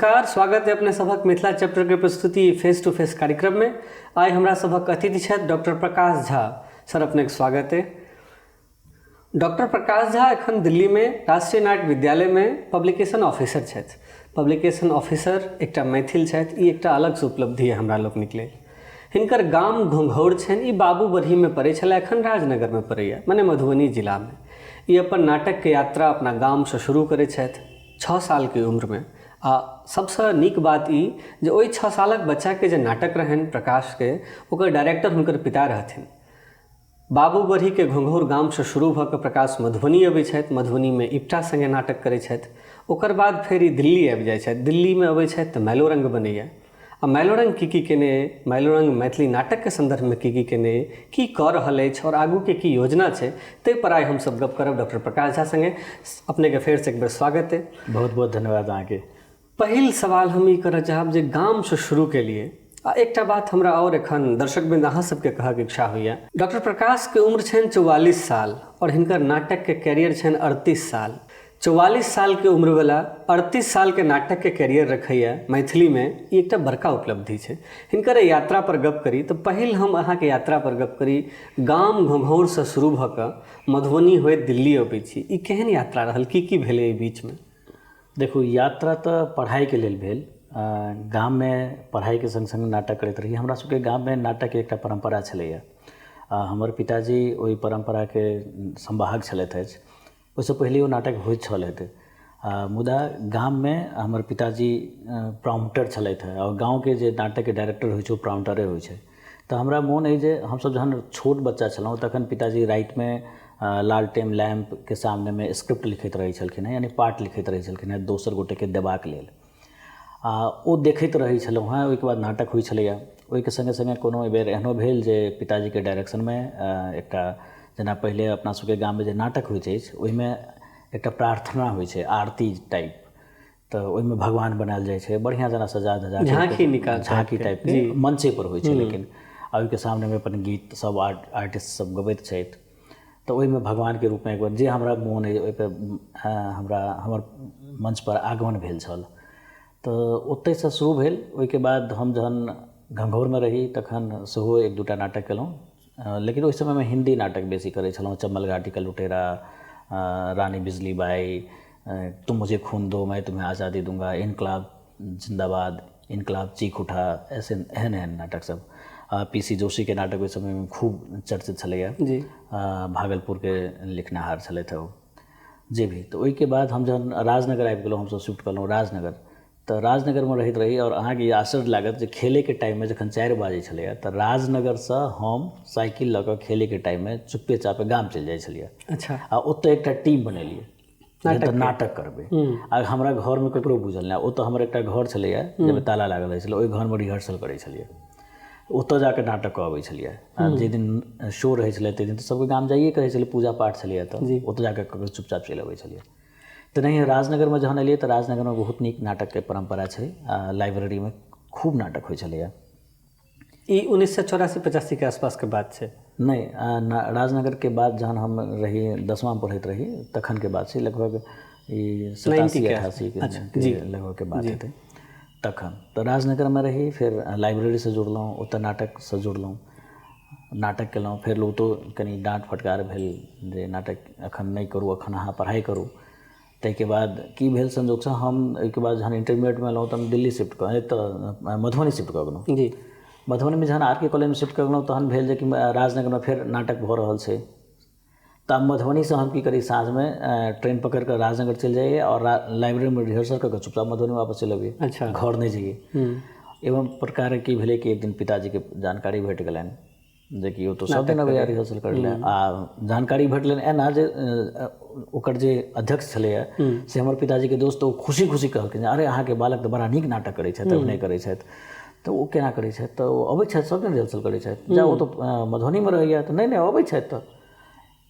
नमस्कार, स्वागत है अपने सभक मिथिला चैप्टर के प्रस्तुति फेस टू फेस कार्यक्रम में। आइ हमरा सभक अतिथि छथि डॉक्टर प्रकाश झा सर, अपने के स्वागत है। डॉक्टर प्रकाश झा एखन दिल्ली में राष्ट्रीय नाट्य विद्यालय में पब्लिकेशन ऑफिसर छथि। पब्लिकेशन ऑफिसर एकटा मैथिल छथि, ई एकटा अलगसँ उपलब्धि है हमरा लोकनिक लेल। हिनकर गाम घोंघौर छनि, ई बाबूबरहीमे पड़ै छलै, एखन राजनगरमे पड़ैए, मने मधुबनी जिलामे। ई अपन नाटकके यात्रा अपना गामसँ शुरू करै छथि 6 सालके उम्रमे। आ सबसँ नीक बात ई जे ओहि 6 सालक बच्चाके जे नाटक रहनि प्रकाशके, ओकर डायरेक्टर हुनकर पिता रहथिन। बाबूबरहीके घोंघौर गामसँ शुरू भऽ कऽ प्रकाश मधुबनी अबै छथि, मधुबनीमे इप्टा सङ्गे नाटक करै छथि। ओकर बाद फेर ई दिल्ली आबि जाइ छथि। दिल्लीमे अबै छथि तऽ मैलोरंग बनैए। आ मैलोरंग की की केने अइ, मैलोरंग मैथिली नाटकके सन्दर्भमे की की केने अइ, की कऽ रहल अछि आओर आगूके की योजना छै, ताहिपर आइ हमसभ गप करब डॉक्टर प्रकाश झा सङ्गे। अपनेके फेरसँ एक बेर स्वागत अइ। बहुत बहुत धन्यवाद अहाँके। पहिल सवाल हम ई करऽ चाहब जे गामसँ शुरू केलियै, आ एकटा बात हमरा आओर एखन दर्शकवृन्द अहाँ सबके कहऽके इच्छा होइए, डॉक्टर प्रकाशके उम्र छनि 44 साल आओर हिनकर नाटकके कैरियर छनि 38 साल। 44 सालके उम्रवला 38 सालके नाटकके कैरियर रखैए मैथिलीमे, ई एकटा बड़का उपलब्धि छै। हिनकर एहि यात्रापर गप करी तऽ पहिल हम अहाँके यात्रापर गप करी, गाम घोंघौरसँ शुरू भऽ कऽ मधुबनी होइत दिल्ली अबै छी, ई केहन यात्रा रहल, की की भेलै एहि बीचमे? देखू, यात्रा तऽ पढ़ाइके लेल भेल। गाममे पढ़ाइके सङ्ग सङ्ग नाटक करैत रही। हमरा सबके गाममे नाटकके एकटा परम्परा छलैए। हमर पिताजी ओहि परम्पराके संवाहक छलथि अछि। ओहिसँ पहिलेओ नाटक होइत छल हेतै, मुदा गाममे हमर पिताजी प्रॉम्प्टर छलथि हेँ। आओर गाँवके जे नाटकके डायरेक्टर होइ छै ओ प्रॉम्प्टरे होइ छै। तऽ हमरा मोन अइ जे हमसब जहन छोट बच्चा छलहुँ तखन पिताजी रातिमे लालटेम लैम्पके सामनेमे स्क्रिप्ट लिखैत रहै छलखिन हेँ, यानि पार्ट लिखैत रहै छलखिन हेँ दोसर गोटेके देबाक लेल। आ ओ देखैत रहै छलहुँ हेँ। ओहिके बाद नाटक होइ छलैए। ओहिके सङ्गे सङ्गे कोनो बेर एहनो भेल जे पिताजीके डायरेक्शनमे एकटा, जेना पहिले अपना सबके गाममे जे नाटक होइत अछि ओहिमे एकटा प्रार्थना होइ छै, आरती टाइप, तऽ ओहिमे भगवान बनायल जाइ छै बढ़िआँ जेना सजा धजा, झाँकी निकाल, झाँकी टाइपके मंचे पर होइ छै लेकिन, आ ओहिके सामनेमे अपन गीत सब आर्टिस्ट सब गबैत छथि। तऽ ओहिमे भगवानके रूपमे एक बेर जे हमरा मोन अइ ओहिपर हमरा हमर मंचपर आगमन भेल छल। तऽ ओतहिसँ शुरू भेल। ओहिके बाद हम जहन घंघौरमे रही तखन सेहो एक दूटा नाटक केलहुँ, लेकिन ओहि समयमे हिन्दी नाटक बेसी करै छलहुँ। चम्बल घाटी का लुटेरा, रानी बिजली बाई, तुम मुझे खून दो मैं तुम्हें आज़ादी दूंगा, इनकलाब जिंदाबाद, इनकलाब चीख उठा, ऐसे एहन एहन नाटक सब। पी.सी. जोशीके नाटक ओहि समयमे खूब चर्चित छलैए। भागलपुरके लिखनिहार छलथि ओ जे भी। तऽ ओहिके बाद हम जहन राजनगर आबि गेलहुँ, हमसब शिफ्ट कयलहुँ राजनगर, तऽ राजनगरमे रहैत रही। आओर अहाँके ई आश्चर्य लागत जे खेलैके टाइममे जखन 4 बाजै छलैए तऽ राजनगरसँ हम साइकिल लऽ कऽ खेलैके टाइममे चुप्पे चापे गाम चलि जाइ छलियै। अच्छा। आ ओतऽ एकटा टीम बनेलियै, तऽ नाटक करबै। आ हमरा घरमे ककरो बुझल नहि। ओतऽ हमर एकटा घर छलैए जाहिमे ताला लागल रहै छलै, ओहि घरमे रिहर्सल करै छलियै। ओतऽ जाकऽ नाटक कऽ अबै छलियै। आ जाहि दिन शो रहै छलै ताहि दिन तऽ सबके गाम जाइएके रहै छलै, पूजा पाठ छलैए, तऽ ओतऽ जाकऽ चुपचाप चलि अबै छलियै। तऽ नहि, राजनगरमे जहन एलियै तऽ राजनगरमे बहुत नीक नाटकके परम्परा छै। आ लाइब्रेरीमे खूब नाटक होइ छलैए। ई 1984-85 के आसपास के बात छै? नहि, राजनगरके बाद जहन हम रही, 10वां पढ़ैत रही तखनके बात छै। लगभग ई 87-88 के लगभगके बात हेतै तखन। तऽ राजनगरमे रही, फेर लाइब्रेरीसँ जुड़लहुँ, ओतऽ नाटकसँ जुड़लहुँ, नाटक केलहुँ। फेर ओतौ कनि डाँट फटकार भेल जे नाटक एखन नहि करू, एखन अहाँ पढ़ाइ करू। ताहिके बाद की भेल संजोगसँ हम ओहिके बाद जहन इंटरमीडिएटमे एलहुँ तऽ हम दिल्ली शिफ्ट कऽ एतऽ मधुबनी शिफ्ट कऽ गेलहुँ। मधुबनीमे जहन आर के कॉलेजमे शिफ्ट कऽ गेलहुँ तहन भेल जे कि राजनगरमे फेर नाटक भऽ रहल छै। तऽ मधुबनीसँ हम की करी, साँझमे ट्रेन पकड़ि कऽ राजनगर चलि जाइए आओर लाइब्रेरीमे रिहर्सल कऽ कऽ चुपचाप मधुबनी वापस चलि अबियै, घर नहि जइयै। एवं प्रकार की भेलै कि एक दिन पिताजीके जानकारी भेट गेलनि जेकि ओ तऽ सब दिन अबैया रिहर्सल करै लए। आ जानकारी भेटलनि एना जे ओकर जे अध्यक्ष छलैया से हमर पिताजीके दोस्त, ओ खुशी खुशी कहलखिन, अरे अहाँके बालक तऽ बड़ा नीक नाटक करै छथि, अभिनय करै छथि। तऽ ओ केना करै छथि? तऽ ओ अबै छथि, सब दिन रिहर्सल करै छथि। जा, ओ तऽ मधुबनीमे रहैया। तऽ नहि नहि, अबै छथि। तऽ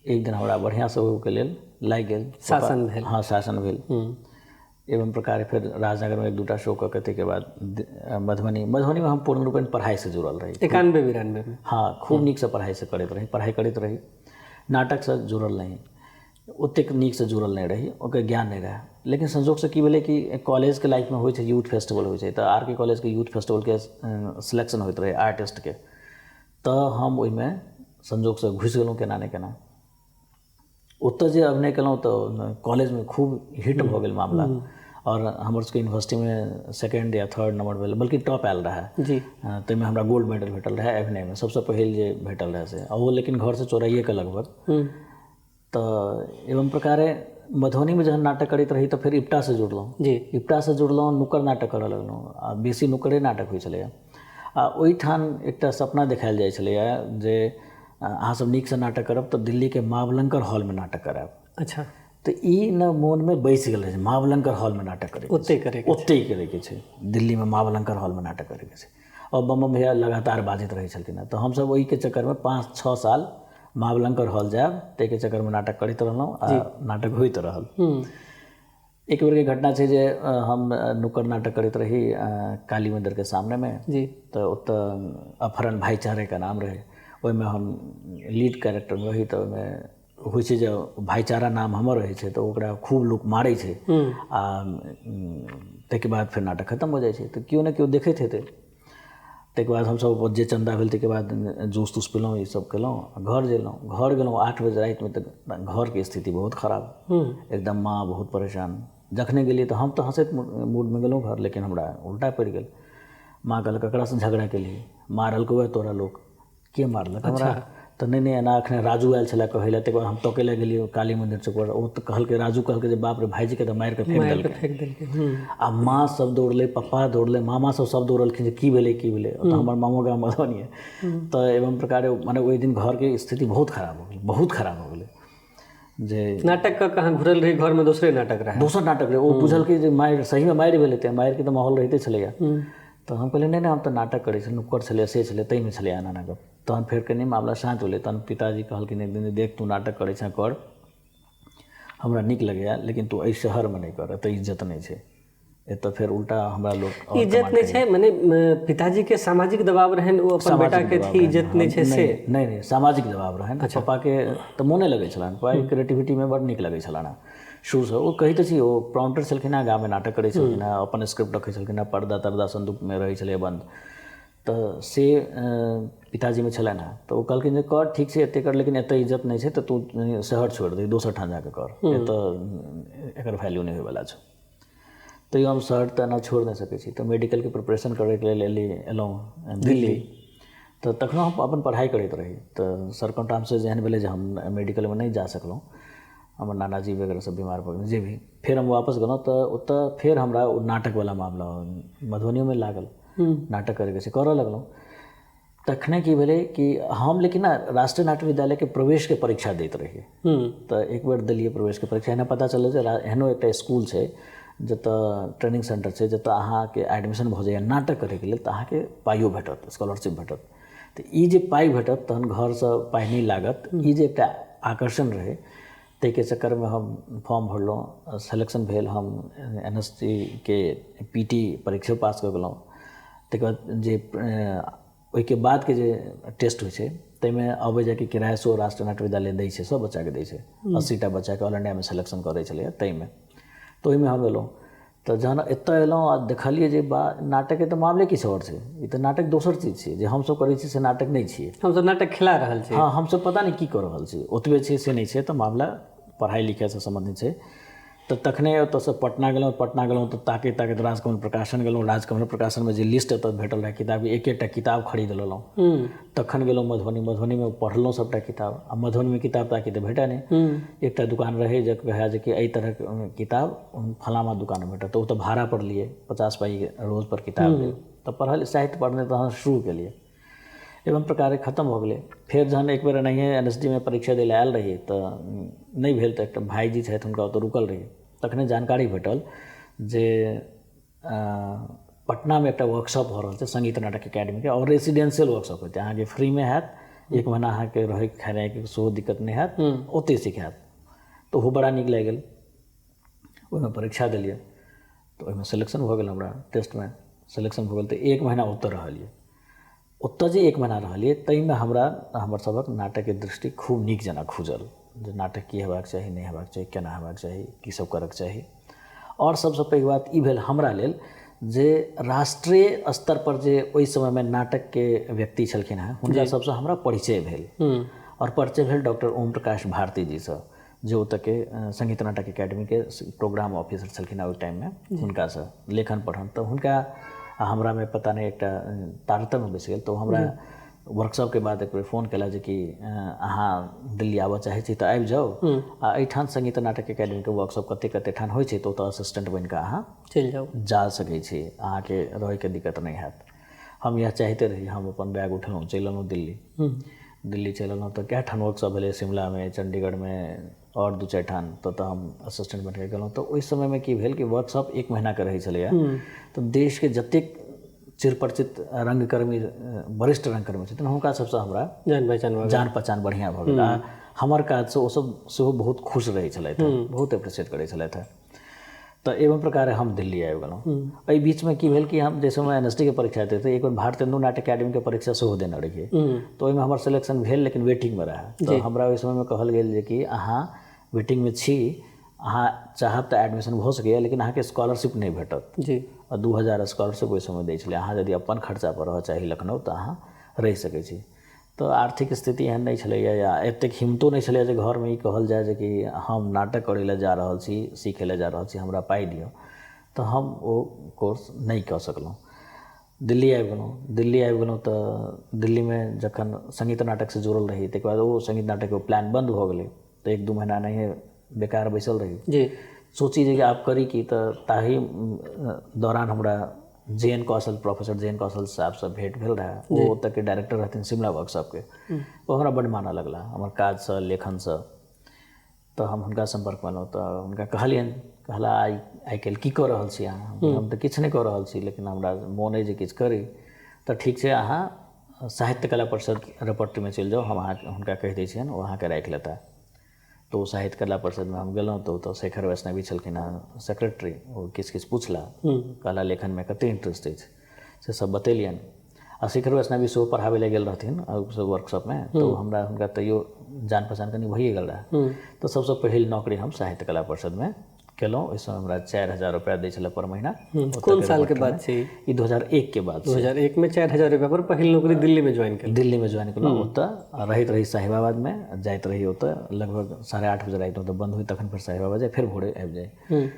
एक दिन हमरा बढ़िआँसँ ओहिके लेल लागि गेल। शासन भेल। हाँ, शासन भेल। एवं प्रकार फेर राजनगरमे एक दूटा शो कऽ के ताहिके बाद मधुबनी। मधुबनीमे हम पूर्ण रूपेण पढ़ाइसँ जुड़ल रही। 91-92 में? हाँ, खूब नीकसँ पढ़ाइसँ करैत रही, पढ़ाइ करैत रही, नाटकसँ जुड़ल नहि। ओतेक नीकसँ जुड़ल नहि रही, ओकर ज्ञान नहि रहै। लेकिन संजोगसँ की भेलै कि कॉलेजके लाइफमे होइ छै यूथ फेस्टिवल होइ छै, तऽ आर के कॉलेजके यूथ फेस्टिवलके सिलेक्शन होइत रहै आर्टिस्टके, तऽ हम ओहिमे संजोगसँ घुसि गेलहुँ केना ने केना। ओतऽ जे अभिनय केलहुँ तऽ कॉलेजमे खूब हिट भऽ गेल मामला, आओर हमर सबके यूनिवर्सिटीमे सेकेंड या थर्ड नंबर भेल, बल्कि टॉप आयल रहै जी। ताहिमे हमरा गोल्ड मेडल भेटल रहै अभिनयमे, सबसँ पहिल जे भेटल रहै से, आ ओ लेकिन घरसँ चोराइएके लगभग। तऽ एवं प्रकारे मधुबनीमे जहन नाटक करैत रही तऽ फेर इप्टासँ जुड़लहुँ जी। इप्टासँ जुड़लहुँ, नुक्कड़ नाटक करऽ लगलहुँ, आ बेसी नुक्कड़े नाटक होइ छलैए। आ ओहिठाम एकटा सपना देखायल जाइ छलैए जे अहाँसब नीकसँ नाटक करब तऽ दिल्लीके मावलंकर हॉलमे नाटक करायब। अच्छा। तऽ ई ने मोनमे बैसि गेल रहै, मावलंकर हॉलमे नाटक करैके, ओतहि करैके छै, दिल्लीमे मावलंकर हॉलमे नाटक करैके छै। आओर बम बम भैया लगातार बाजैत रहै छलखिन हेँ, तऽ हमसब ओहिके चक्करमे 5-6 साल मावलंकर हॉल जायब ताहिके चक्करमे नाटक करैत रहलहुँ आ नाटक होइत रहल। एक बेरके घटना छै जे हम नुक्कड़ नाटक करैत रही काली मन्दिरके सामनेमे जी। तऽ ओतऽ अपहरण भाईचारेके नाम रहै, ओहिमे हम लीड कैरेक्टरमे रही। तऽ ओहिमे होइ छै जे भाईचारा नाम हमर रहै छै तऽ ओकरा खूब लोक मारै छै, आ ताहिके बाद फेर नाटक खतम हो जाइ छै, तऽ केओ ने केओ देखैत हेतै। ताहिके बाद हमसब जे चन्दा भेल ताहिके बाद जूस तूस पीलहुँ, ई सब केलहुँ, घर गेलहुँ। घर गेलहुँ 8 बजे रातिमे, तऽ घरके स्थिति बहुत खराब, एकदम माँ बहुत परेशान। जखने गेलियै तऽ हम तऽ हँसैत मूडमे गेलहुँ घर, लेकिन हमरा उल्टा पड़ि गेल। माँ कहलक ककरासँ झगड़ा केलही, मारलकौ हँ तोरा लोक? के मारलक हमरा? तऽ नहि नहि एना एखने राजू आयल छलै कहै लए। ताहिके बाद हम तकै लए गेलियै काली मन्दिर चौक पर, ओ तऽ कहलकै, राजू कहलकै जे बाप रे भाइजीके तऽ मारिके फेंक देलकै। आ माँ सब दौड़लै, पप्पा दौड़लै, मामा सब सब दौड़लखिन जे की भेलै की भेलै। तऽ हमर मामो गाम मधुबनी है। तऽ एवं प्रकारे मने ओहि दिन घरके स्थिति बहुत खराब हो गेलै, बहुत खराब हो गेलै। जे नाटक कऽ कहाँ घुरल रही घरमे दोसरे नाटक रहै, दोसर नाटक रहै। ओ बुझलकै जे मारि सहीमे मारि भेलै, तऽ मारिके तऽ माहौल रहिते छलैए। तऽ हम कहलियै नहि नहि हम तऽ नाटक करै छलहुँ, नुक्कड़ छलै से छलै ताहिमे छलै एना एना गप। तहन फेर कनि मामला शान्त भेलै। तहन पिताजी कहलखिन एक दिन देख तू नाटक करै छेँ कर, हमरा नीक लगैए, लेकिन तू एहि शहरमे नहि कर, एतऽ इज्जत नहि छै। एतऽ फेर उल्टा हमरा लोक इज्जत नहि छै, मने पिताजीके सामाजिक दबाव रहनि, ओ अपन बेटाके अथी इज्जत नहि छै से? नहि नहि, सामाजिक दबाव रहनि। पप्पाके तऽ मोने लगै छलनि, पप्पाके क्रिएटिविटीमे बड़ नीक लगै छलनि हेँ शुरूसँ। ओ कहैत छी ओ प्रॉम्प्टर छलखिन हेँ, गाममे नाटक करै छलखिन हेँ, अपन स्क्रिप्ट रखै छलखिन हेँ, पर्दा तर्दा सन्दूकमे रहै छलै बन्द। तऽ से पिताजीमे छलनि हेँ। तऽ ओ कहलखिन जे कर ठीक छै एते कर, लेकिन एतऽ इज्जत नहि छै, तऽ तू शहर छोड़ि दही, दोसर ठाम जाकऽ कर, एतऽ एकर वैल्यू नहि होइवला छौ। तैयो हम शहर तऽ एना छोड़ि नहि सकै छी। तऽ मेडिकलके प्रिपरेशन करैके लेल एलहुँ दिल्ली। तऽ तखनो हम अपन पढ़ाइ करैत रही। तऽ सरकंटामसँ जेहन भेलै जे हम मेडिकलमे नहि जा सकलहुँ, हमर नानाजी वगैरह सब बीमार भऽ गेल जे भी। फेर हम वापस गेलहुँ तऽ ओतऽ फेर हमरा ओ नाटकवला मामला मधुबनीमे लागल, नाटक करैके छै, करऽ लगलहुँ। तखने की भेलै कि हम लेकिन ने राष्ट्रीय नाट्य विद्यालयके प्रवेशके परीक्षा दैत रहियै। तऽ एक बेर देलियै प्रवेशके परीक्षा, एना पता चलल जे एहनो एकटा स्कूल छै जतऽ ट्रेनिंग सेंटर छै, जतऽ अहाँके एडमिशन भऽ जाइए नाटक करैके लेल, तऽ अहाँके पाइयो भेटत, स्कॉलरशिप भेटत। तऽ ई जे पाइ भेटत तहन घरसँ पाइ नहि लागत, ई जे एकटा आकर्षण रहै, ताहिके चक्करमे हम फॉर्म भरलहुँ, सिलेक्शन भेल, हम NST के PT परीक्षो पास कऽ गेलहुँ। ताहिके बाद जे ओहिके बादके जे टेस्ट होइ छै ताहिमे अबै जाइके किराया सेहो राष्ट्रीय नाट्य विद्यालय दै छै, सब बच्चाके दै छै, 80टा बच्चाके ऑल इंडियामे सिलेक्शन करै छलैए ताहिमे। तऽ ओहिमे हम एलहुँ। तऽ जहन एतऽ एलहुँ आ देखलियै जे बा नाटकके तऽ मामले किछु आओर छै, ई तऽ नाटक दोसर चीज छियै, जे हमसब करै छी से नाटक नहि छियै, हमसब नाटक खेला रहल छी, हाँ हमसब पता नहि की कऽ रहल छी, ओतबे छै से नहि छै। तऽ मामला पढ़ाइ लिखाइसँ सम्बन्धित छै। तऽ तखने ओतऽसँ पटना गेलहुँ, पटना गेलहुँ तऽ ताकैत ताकैत राजकमल प्रकाशन गेलहुँ। राजकमल प्रकाशनमे जे लिस्ट एतऽ भेटल रहै किताबके, एक एकटा किताब खरीद लेलहुँ। तखन गेलहुँ मधुबनी, मधुबनीमे पढ़लहुँ सबटा किताब। आ मधुबनीमे किताब ताकि तऽ भेटै नहि, एकटा दुकान रहै जे कहै जे कि एहि तरहके किताब फलामा दुकानमे भेटत, तऽ ओ तऽ भाड़ा पर लियै, 50 पाइ रोज पर किताब लियै। तऽ पढ़ल साहित्य पढ़ने तहन शुरू केलियै, एवं प्रकारे खतम भऽ गेलै। फेर जहन एक बेर एनाहिए NSD मे परीक्षा दै लए आयल रही तऽ नहि भेल, तऽ एकटा भाइजी छथि हुनका ओतऽ रुकल रही। तखने जानकारी भेटल जे पटनामे एकटा वर्कशॉप भऽ रहल छै संगीत नाटक एकेडमीके, आओर रेसिडेंशियल वर्कशॉप हेतै, अहाँके फ्रीमे हैत, 1 महीना अहाँके रहै खेनाइके सेहो दिक्कत नहि हैत, ओतहि सिखायत। तऽ ओहो बड़ा नीक लागि गेल, ओहिमे परीक्षा देलियै तऽ ओहिमे सिलेक्शन भऽ गेल, हमरा टेस्टमे सिलेक्शन भऽ गेल। तऽ 1 महीना ओतऽ रहलियै। ओतऽ जे 1 महीना रहलियै ताहिमे हमरा हमर सभक नाटकके दृष्टि खूब नीक जेना खुजल। जे नाटक की हेबाक चाही, नहि हेबाक चाही, केना हेबाक चाही, की सब करऽके चाही। आओर सबसँ पैघ बात ई भेल हमरा लेल जे राष्ट्रीय स्तर पर जे ओहि समयमे नाटकके व्यक्ति छलखिन हेँ हुनका सबसँ हमरा परिचय भेल। आओर परिचय भेल डॉक्टर ओम प्रकाश भारती जीसँ, जे ओतऽके संगीत नाटक एकेडमीके प्रोग्राम ऑफिसर छलखिन हेँ ओहि टाइममे, हुनकासँ लेखन पठन। तऽ हुनका आ हमरामे पता नहि एकटा तारतम्य बैसि गेल। तऽ ओ हमरा वर्कशॉपके बाद एक बेर फोन केला जे कि अहाँ दिल्ली आबऽ चाहै छी तऽ आबि जाउ, आ एहिठाम संगीत नाटक एकेडमीके वर्कशॉप कते कते ठाम होइ छै तऽ ओतऽ असिस्टेंट बनिकऽ अहाँ चलि जाउ, जा सकै छी, अहाँके रहैके दिक्कत नहि हैत। हम इएह चाहिते रही, हम अपन बैग उठेलहुँ, चलि एलहुँ दिल्ली। दिल्ली चलि एलहुँ तऽ कए ठाम वर्कशॉप भेलै, शिमलामे, चण्डीगढ़मे, आओर 2-4 ठाम। तऽ हम असिस्टेंट बनिकऽ गेलहुँ। तऽ ओहि समयमे की भेल कि वर्कशॉप 1 महीनाके रहै छलैए, तऽ देशके जतेक चिरपरिचित रंगकर्मी, वरिष्ठ रंगकर्मी छथिन, हुनका सबसँ हमरा जान पहचान बढ़िआँ भऽ गेल। आ हमर काजसँ ओसभ सेहो बहुत खुश रहै छलथि, बहुत एप्रिसिएट करै छलथि। तऽ एवं प्रकारे हम दिल्ली आबि गेलहुँ। एहि बीचमे की भेल कि हम जाहि समय NSD के परीक्षा दैत रही, एक बेर भारतेन्दु नाट्य एकेडमीके परीक्षा सेहो देने रहियै, तऽ ओहिमे हमर सिलेक्शन भेल लेकिन वेटिंगमे रहै। तऽ हमरा ओहि समयमे कहल गेल जे कि अहाँ वेटिंगमे छी, अहाँ चाहब तऽ एडमिशन भऽ सकैए लेकिन अहाँके स्कॉलरशिप नहि भेटत। जी। आ 2000 स्कॉलरशिप ओहि समय दै छलै। अहाँ यदि अपन खर्चापर रहऽ चाही लखनऊ तऽ अहाँ रहि सकै छी। तऽ आर्थिक स्थिति एहन नहि छलैए या एतेक हिम्मतो नहि छलैए जे घरमे ई कहल जाय जे कि हम नाटक करै लए जा रहल छी, सीखै लए जा रहल छी, हमरा पाइ दिअ। तऽ हम ओ कोर्स नहि कऽ सकलहुँ। दिल्ली आबि गेलहुँ। दिल्ली आबि गेलहुँ तऽ दिल्लीमे जखन संगीत नाटकसँ जुड़ल रही ताहिके बाद ओ संगीत नाटकके प्लान बन्द भऽ गेलै। तऽ 1-2 महीना नहिए बेकार बैसल रही। जी। सोची जे आब करी की, तऽ ताहि दौरान हमरा J N Kaushal, professor J N Kaushal साहबसँ भेंट भेल रहै। ओ ओतऽके डायरेक्टर रहथिन शिमला वर्कशॉपके। ओ हमरा बड्ड मानऽ लगला हमर काजसँ, लेखनसँ। तऽ हम हुनका सम्पर्कमे एलहुँ तऽ हुनका कहलियनि, कहला आइ काल्हि की कऽ रहल छी अहाँ? हम तऽ किछु नहि कऽ रहल छी लेकिन हमरा मोन अइ जे किछु करी। तऽ ठीक छै, अहाँ साहित्य कला परिषद रेपर्टरीमे चलि जाउ, हम अहाँके हुनका कहि दै छियनि, ओ अहाँके राखि लेता। तऽ ओ साहित्य कला परिषदमे हम गेलहुँ तऽ ओतऽ शेखर वैष्णवी छलखिन हेँ सेक्रेटरी। ओ किछु किछु पुछला, कहला लेखनमे कतेक इंट्रेस्ट अछि, से सब बतेलियनि। आ शेखर वैष्णवी सेहो पढ़ाबै लए गेल रहथिन वर्कशॉपमे, तऽ हमरा हुनका तैयो जान पहचान कनि भइए गेल रहए। तऽ सबसँ पहिल नौकरी हम साहित्य कला परिषदमे केलहुँ। ओहि समय हमरा 4000 रुपैआ दै छलै पर महीना। कोन सालके बात छै ई? 2001 के बात। 2001 में 4000 रुपैआ पर पहिल नौकरी दिल्ली में ज्वाइन केलहुँ। दिल्ली में ज्वाइन केलहुँ। ओतऽ रहैत रही साहिबाबादमे, जाइत रही ओतऽ लगभग 8:30 बजे रातिमे ओतऽ बन्द होइ, तखन फेर साहिबाबाद जाइ, फेर भोरे आबि जाइ।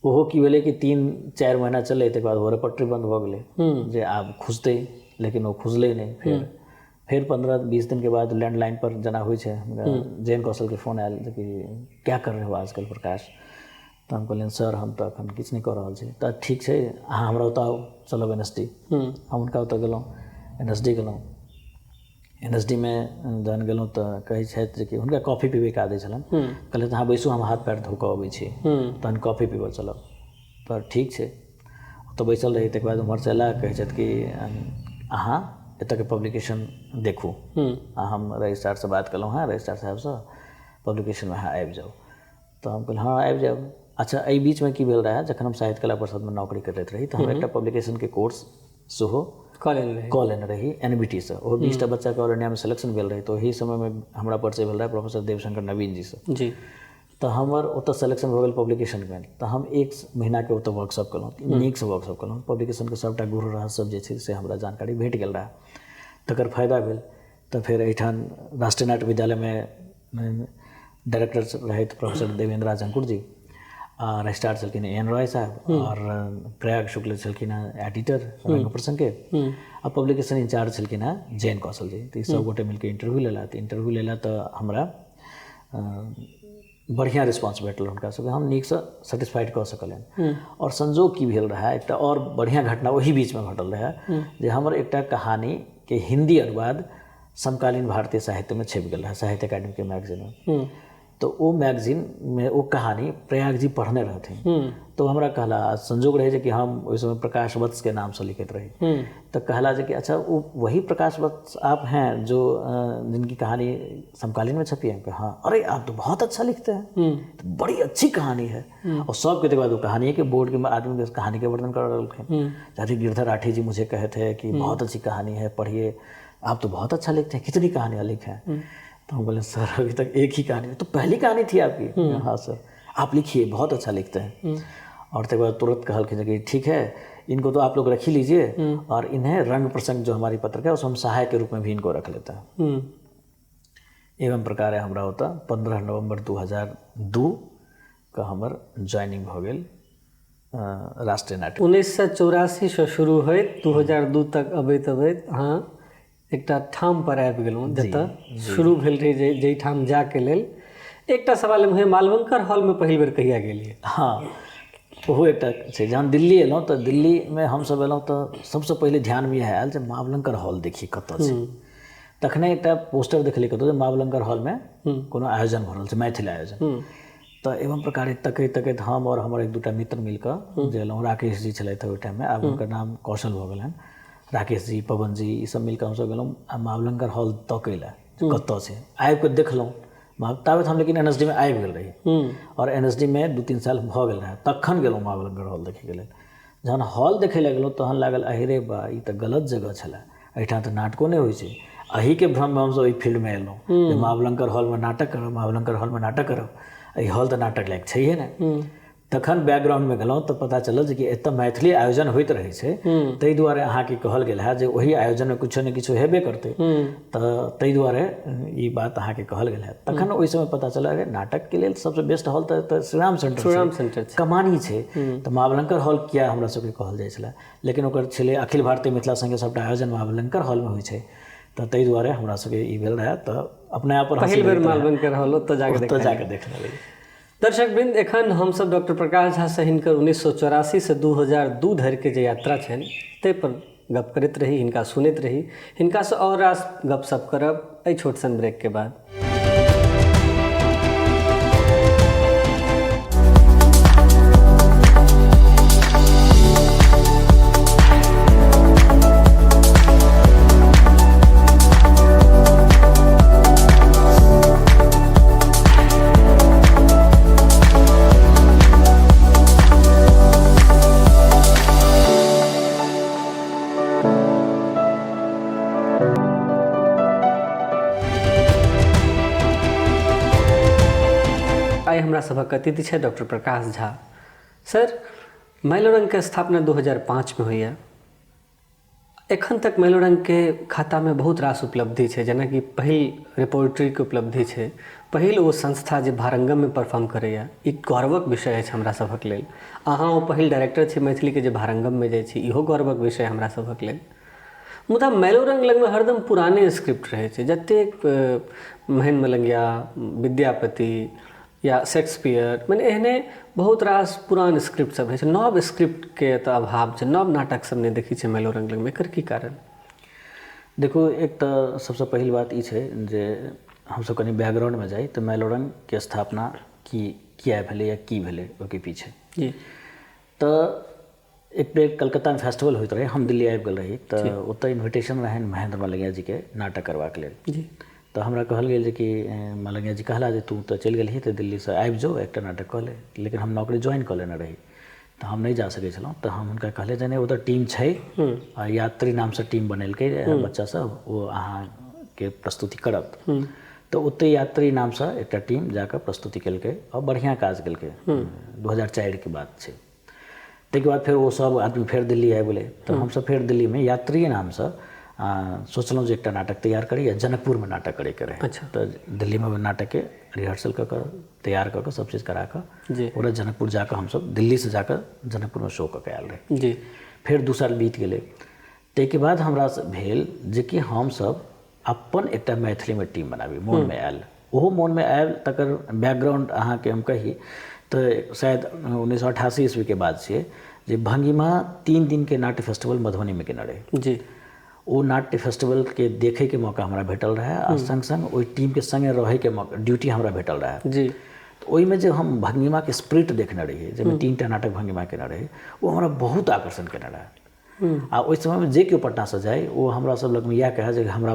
ओहो की भेलै कि 3-4 महीना चललै, तकर बाद ओहो पटरी बन्द भऽ गेलै जे आब खुजतै, लेकिन ओ खुजलै नहि। फेर 15-20 दिन के बाद लैंडलाइन पर जेना होइ छै, जैन कौशल के फोन आयल कि क्या कर रहे हो आजकल प्रकाश? तऽ हम कहलियनि सर हम तऽ एखन किछु नहि कऽ रहल छी। तऽ ठीक छै, अहाँ हमरा ओतऽ आउ, चलब NSD। हम हुनका ओतऽ गेलहुँ, NSD गेलहुँ। NSD मे जहन गेलहुँ तऽ कहै छथि जे कि हुनका कॉफी पीबैके आदत छलनि। कहलथि अहाँ बैसू, हम हाथ पैर धो कऽ अबै छी, तहन कॉफी पीबऽ चलब। तऽ ठीक छै, ओतऽ बैसल रही। तकर बाद उम्हरसँ अयला, कहै छथि कि अहाँ एतऽके पब्लिकेशन देखू। आ हम रजिस्ट्रारसँ बात केलहुँ हेँ, रजिस्ट्रार साहेबसँ, पब्लिकेशनमे अहाँ आबि जाउ। तऽ हम कहलियै हँ आबि जायब। अच्छा, एहि बीचमे की भेल रहए, जखन हम साहित्य कला परिषदमे नौकरी करैत रही तऽ हम एकटा पब्लिकेशनके कोर्स सेहो कऽ लेने रही NBT सँ। ओहो 20टा बच्चाके ऑल इंडियामे सिलेक्शन भेल रहै। तऽ ओहि समयमे हमरा परिचय भेल रहै प्रोफेसर देवशंकर नवीन जीसँ। जी। तऽ हमर ओतऽ सिलेक्शन भऽ गेल पब्लिकेशनमे। तऽ हम 1 महीनाके ओतऽ वर्कशॉप केलहुँ, नीकसँ वर्कशॉप केलहुँ। पब्लिकेशनके सभटा गुरु रहस्य सब जे छै से हमरा जानकारी भेट गेल रहए, तकर फायदा भेल। तऽ फेर एहिठाम राष्ट्रीय नाट्य विद्यालयमे डायरेक्टर रहथि प्रोफेसर देवेंद्र राज अंकुर जी, आ रजिस्ट्रार छलखिन एन रॉय साहब, और प्रयाग शुक्ल छलखिन हेँ एडिटर रंग प्रसंगके, आ पब्लिकेशन इंचार्ज छलखिन हेँ जैन कौशल जी। तऽ ई सब गोटे मिलके इंटरव्यू लेला। तऽ इंटरव्यू लेला तऽ हमरा बढ़िआँ रिस्पॉन्स भेटल हुनका सबके, हम नीकसँ सेटिस्फाइड कऽ सकलियनि। आओर संजोग की भेल रहए, एकटा आओर बढ़िआँ घटना ओही बीचमे घटल रहए जे हमर एकटा कहानीके हिन्दी अनुवाद समकालीन भारतीय साहित्यमे छपि गेल रहए, साहित्य अकादमीके मैगजीनमे। तऽ ओ मैगजीनमे ओ कहानी प्रयाग जी पढ़ने रहथिन। तो हमरा कहला, संजोग रहै जे कि हम ओहि समय प्रकाश वत्स के नामसँ लिखैत रही, तऽ कहला जे कि अच्छा वो वही प्रकाश वत्स आप हैं जो जिनकी कहानी समकालीन में छपी है? हाँ। अरे आप तो बहुत अच्छा लिखते हैं, तो बड़ी अच्छी कहानी है। और सबके तकर बाद वो कहानी के बोर्ड के आदमी के कहानी के वर्णन कर रहलखिन। जाति गिरधर राठी जी मुझे कहे थे कि बहुत अच्छी कहानी है, पढ़िए, आप तो बहुत अच्छा लिखते हैं, कितनी कहानियाँ लिखे हैं। तो हम बोले सर अभी तक एक ही कहानी, तो पहली कहानी थी आपकी? हाँ सर। आप लिखिए, बहुत अच्छा लिखते हैं। और तकर बाद तुरंत कहलखिन कि ठीक है, इनको तो आप लोग रख ही लीजिए और इन्हें रंग प्रसंग जो हमारी पत्रिका है उसमें हम सहायक के रूप में भी इनको रख लेते हैं। एवं प्रकार हमरा ओतऽ 15 नवम्बर 2002 के हमर ज्वाइनिंग भऽ गेल राष्ट्रीय नाट्य। 1984 से शुरू होइत 2002 तक अबैत अबैत अहाँ एकटा ठाम पर आबि गेलहुँ जतऽ शुरू भेल रहै जाहि ठाम जाके लेल। एकटा सवाल है, मालवंकर हॉलमे पहिल बेर कहिया गेलियै? हाँ, ओहो एकटा छै। जहन दिल्ली एलहुँ तऽ दिल्लीमे हमसब एलहुँ तऽ सबसँ पहिले ध्यानमे इएह आयल जे मावलंकर हॉल देखी कतऽ छै। तखने एकटा पोस्टर देखलियै कतौ जे मावलंकर हॉलमे कोनो आयोजन भऽ रहल छै, मैथिल आयोजन। तऽ एवं प्रकारे तकैत तकैत हम और हमर एक दूटा मित्र मिलकऽ जे एलहुँ, राकेश जी छलथि ओहि टाइममे, आब हुनकर नाम कौशल भऽ गेल हन, राकेश जी, पवन जी, ई सब मिलकऽ हमसब गेलहुँ आ मावलंकर हॉल तकै लए कतऽ छै। आबिकऽ देखलहुँ ताबत हम लेकिन NSD मे आबि गेल रही और NSD मे 2-3 साल भऽ गेल रहै, तखन गेलहुँ मावलंकर हॉल देखैके लेल। जहन हॉल देखै लए गेलहुँ तहन लागल अरे बा, ई तऽ गलत जगह छलै, एहिठाम तऽ नाटको नहि होइ छै। एहिके भ्रममे हमसब एहि फील्डमे एलहुँ जे मावलंकर हॉलमे नाटक करब, मावलंकर हॉलमे नाटक करब, एहि हॉल तऽ नाटक लायक छैहे नहि। तखन बैकग्राउंडमे गेलहुँ तऽ पता चलल जे कि एतऽ मैथिली आयोजन होइत रहै छै, ताहि दुआरे अहाँके कहल गेल है जे ओहि आयोजनमे किछो ने किछो हेबे करतै, तऽ ताहि दुआरे ई बात अहाँके कहल गेल है। तखन ओहि समय पता चलल अरे नाटकके लेल सबसँ बेस्ट हॉल तऽ श्रीराम सेंटर, श्रीराम सेंटर छै, कमानी छै, तऽ मावलंकर हॉल किया हमरा सबके कहल जाइ छलै। लेकिन ओकर छलै अखिल भारतीय मिथिला संघके सबटा आयोजन मावलंकर हॉलमे होइ छै, तऽ ताहि दुआरे हमरा सबके ई भेल रहै। तऽ अपने आप पहिल बेर मालवंकर हॉल ओतऽ जाके देखने रहियै। दर्शक वृंद, एखन हमसब डॉक्टर प्रकाश झा से हिनकर 1984 से 2002 धरिके जे यात्रा छनि ताहि पर गप करैत रही, हिनका सुनैत रही। हिनकासँ और रास गपशप करब एहि छोट सन ब्रेक के बाद। आइ हमरा सभक अतिथि छै डॉक्टर प्रकाश झा। सर, मैलोरंगके स्थापना 2005 में होइए। एखन तक मैलोरंगके खातामे बहुत रास उपलब्धि छै, जेनाकि पहिल रिपोर्ट्रीके उपलब्धि छै, पहिल ओ संस्था जे भारंगममे परफॉर्म करैए, ई गौरवक विषय अछि हमरा सभक लेल। अहाँ ओ पहिल डायरेक्टर छी मैथिलीके जे भारंगममे जाइ छी, इहो गौरवक विषय हमरा सभक लेल। मुदा मैलोरंग लगमे हरदम पुराने स्क्रिप्ट रहै छै, जतेक महेन्द्र मलंगिया, विद्यापति या शेक्सपियर, मने एहने बहुत रास पुरान स्क्रिप्ट सब रहै छै। नव स्क्रिप्टके एतऽ अभाव छै, नव नाटक सब नहि देखै छै मैलोरंग लगमे, एकर की कारण? देखू, एक तऽ सबसँ पहिल बात ई छै जे हमसब कनि बैकग्राउंडमे जाइ तऽ मैलोरंगके स्थापना की किया भेलै या की भेलै ओहिके पीछे। जी। तऽ एक बेर कलकत्तामे फेस्टिवल होइत रहै, हम दिल्ली आबि गेल रही, तऽ ओतऽ इन्विटेशन रहनि महेंद्र मलंगिया जीके नाटक करबाक लेल। जी। तऽ हमरा कहल गेल जे कि मलंगिया जी कहला जे तू तऽ चलि गेलही तऽ दिल्लीसँ आबि जो, एकटा नाटक कऽ ले। लेकिन हम नौकरी ज्वाइन कऽ लेने रही तऽ हम नहि जा सकै छलहुँ। तऽ हम हुनका कहलियै जे नहि, ओतऽ टीम छै आ यात्री नामसँ टीम बनेलकै बच्चा सब, ओ अहाँके प्रस्तुति करत। तऽ ओतै यात्री नामसँ एकटा टीम जाकऽ प्रस्तुति केलकै आओर बढ़िआँ काज केलकै। 2004 के बात छै। ताहिके बाद फेर ओ सब आदमी फेर दिल्ली आबि गेलै, तऽ हमसब फेर दिल्लीमे यात्री नामसँ सोचलहुँ जे एकटा नाटक तैयार करी आ जनकपुरमे नाटक करैके रहै। अच्छा। तऽ दिल्लीमे नाटकके रिहर्सल कऽ कऽ तैयार कऽ कऽ सब चीज करा कऽ पूरा जनकपुर जाकऽ हमसब दिल्लीसँ जाकऽ जनकपुरमे शो कऽ कऽ आयल रही। जी। फेर 2 साल बीत गेलै, ताहिके बाद हमरा भेल जेकि हमसब अपन एकटा मैथिलीमे टीम बनाबी, मोनमे आयल। ओहो मोनमे आयल, तकर बैकग्राउंड अहाँके हम कही तऽ शायद 1988 ईस्वीके बात छियै जे भंगिमा 3 दिनके नाट्य फेस्टिवल मधुबनीमे केने रहै। जी। ओ नाट्य फेस्टिवलके देखैके मौका हमरा भेटल रहै आ सङ्ग सङ्ग ओहि टीमके सङ्गे रहैके मौका, ड्यूटी हमरा भेटल रहै। जी। तऽ ओहिमे जे हम भंगिमाके स्प्रिट देखने रहियै, जाहिमे 3टा नाटक भंगिमा केने रहै, ओ हमरा बहुत आकर्षण केने रहै। आ ओहि समयमे जे केओ पटनासँ जाइ ओ हमरा सब लगमे इएह कहै जे हमरा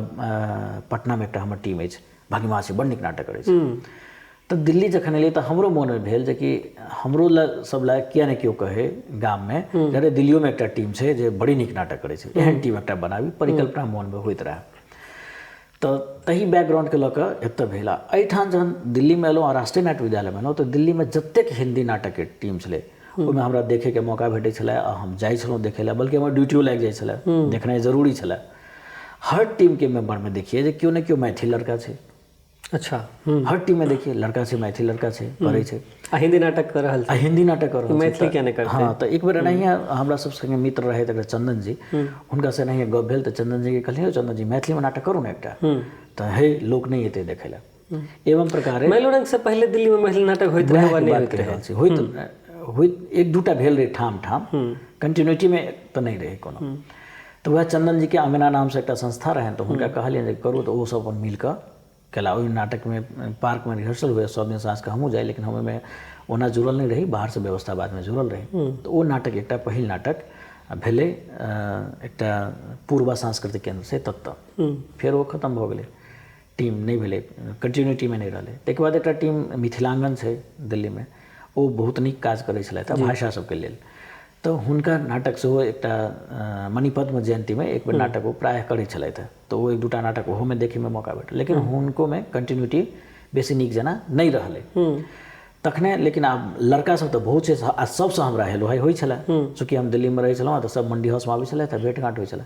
पटनामे एकटा हमर टीम अछि, भंगिमा छै, बड़ नीक नाटक करै छै। तऽ दिल्ली जखन एलियै तऽ हमरो मोनमे भेल जे कि हमरो लए सब लए किया नहि केओ कहै गाममे जे अरे दिल्लियोमे एकटा टीम छै जे बड़ी नीक नाटक करै छै, एहन टीम एकटा बनाबी, परिकल्पना मोनमे होइत रहै। तऽ ताहि बैकग्राउंडके लऽ कऽ एतऽ भेल। आ एहिठाम जहन दिल्लीमे एलहुँ आ राष्ट्रीय नाट्य विद्यालयमे एलहुँ तऽ दिल्लीमे जतेक हिन्दी नाटकके टीम छलै ओहिमे हमरा देखैके मौका भेटै छलै आ हम जाइ छलहुँ देखै लए, बल्कि हमर ड्यूटियो लागि जाइ छलै, देखनाइ जरूरी छलै। हर टीमके मेम्बरमे देखियै जे केओ ने केओ मैथिल लड़का छै। अच्छा। हर टीममे देखियै लड़का छै, मैथिल लड़का छै, करै छै आ हिन्दी नाटक कऽ रहल छै, आ हिन्दी नाटक कऽ रहल छै, मैथिली किया नहि करतै? हँ, तऽ एक बेर एनाहिए हमरा सब संगे मित्र रहै एकटा चंदन जी, हुनकासँ एनाहिए गप भेल तऽ चंदन जीके कहलियै चंदन जी मैथिलीमे नाटक करू ने एकटा, तऽ हे लोक नहि एतै देखै लए। एवं प्रकारे मैलोरंग से पहिले दिल्लीमे मैथिली नाटक होइत रहै वा नहि होइत रहै? होइत होइत एक दूटा भेल रहै ठाम ठाम, कंटिन्यूटीमे तऽ नहि रहै कोनो। तऽ वएह चंदन जीके अंगना नामसँ एकटा संस्था रहनि, तऽ हुनका कहलियनि जे करू, तऽ ओ सब अपन मिल कऽ केला। ओहि नाटकमे पार्कमे रिहर्सल हुए, सब दिन साँझके हमहूँ जाइ, लेकिन हम ओहिमे ओना जुड़ल नहि रही, बाहरसँ व्यवस्था बादमे जुड़ल रही। तऽ ओ नाटक एकटा पहिल नाटक भेलै एकटा पूर्वा सांस्कृतिक केन्द्र छै ततऽ। फेर ओ खतम भऽ गेलै, टीम नहि भेलै, कंटिन्यूटीमे नहि रहलै। ताहिके बाद एकटा टीम मिथिलांगन छै दिल्लीमे, ओ बहुत नीक काज करै छलथि भाषा सबके लेल, तऽ हुनका नाटक सेहो एकटा मणिपद्म जयन्तीमे एक बेर नाटक ओ प्रायः करै छलथि, तऽ ओ एक दूटा नाटक ओहोमे देखैमे मौका भेटल, लेकिन हुनकोमे कंटिन्यूटी बेसी नीक जेना नहि रहलै तखने। लेकिन आब लड़का सब तऽ बहुत छै आ सबसँ हमरा हेलो हाइ होइ छलै, चूँकि हम दिल्लीमे रहै छलहुँ तऽ सब मंडी हाउसमे आबै छलथि, भेट घाँट होइ छलै।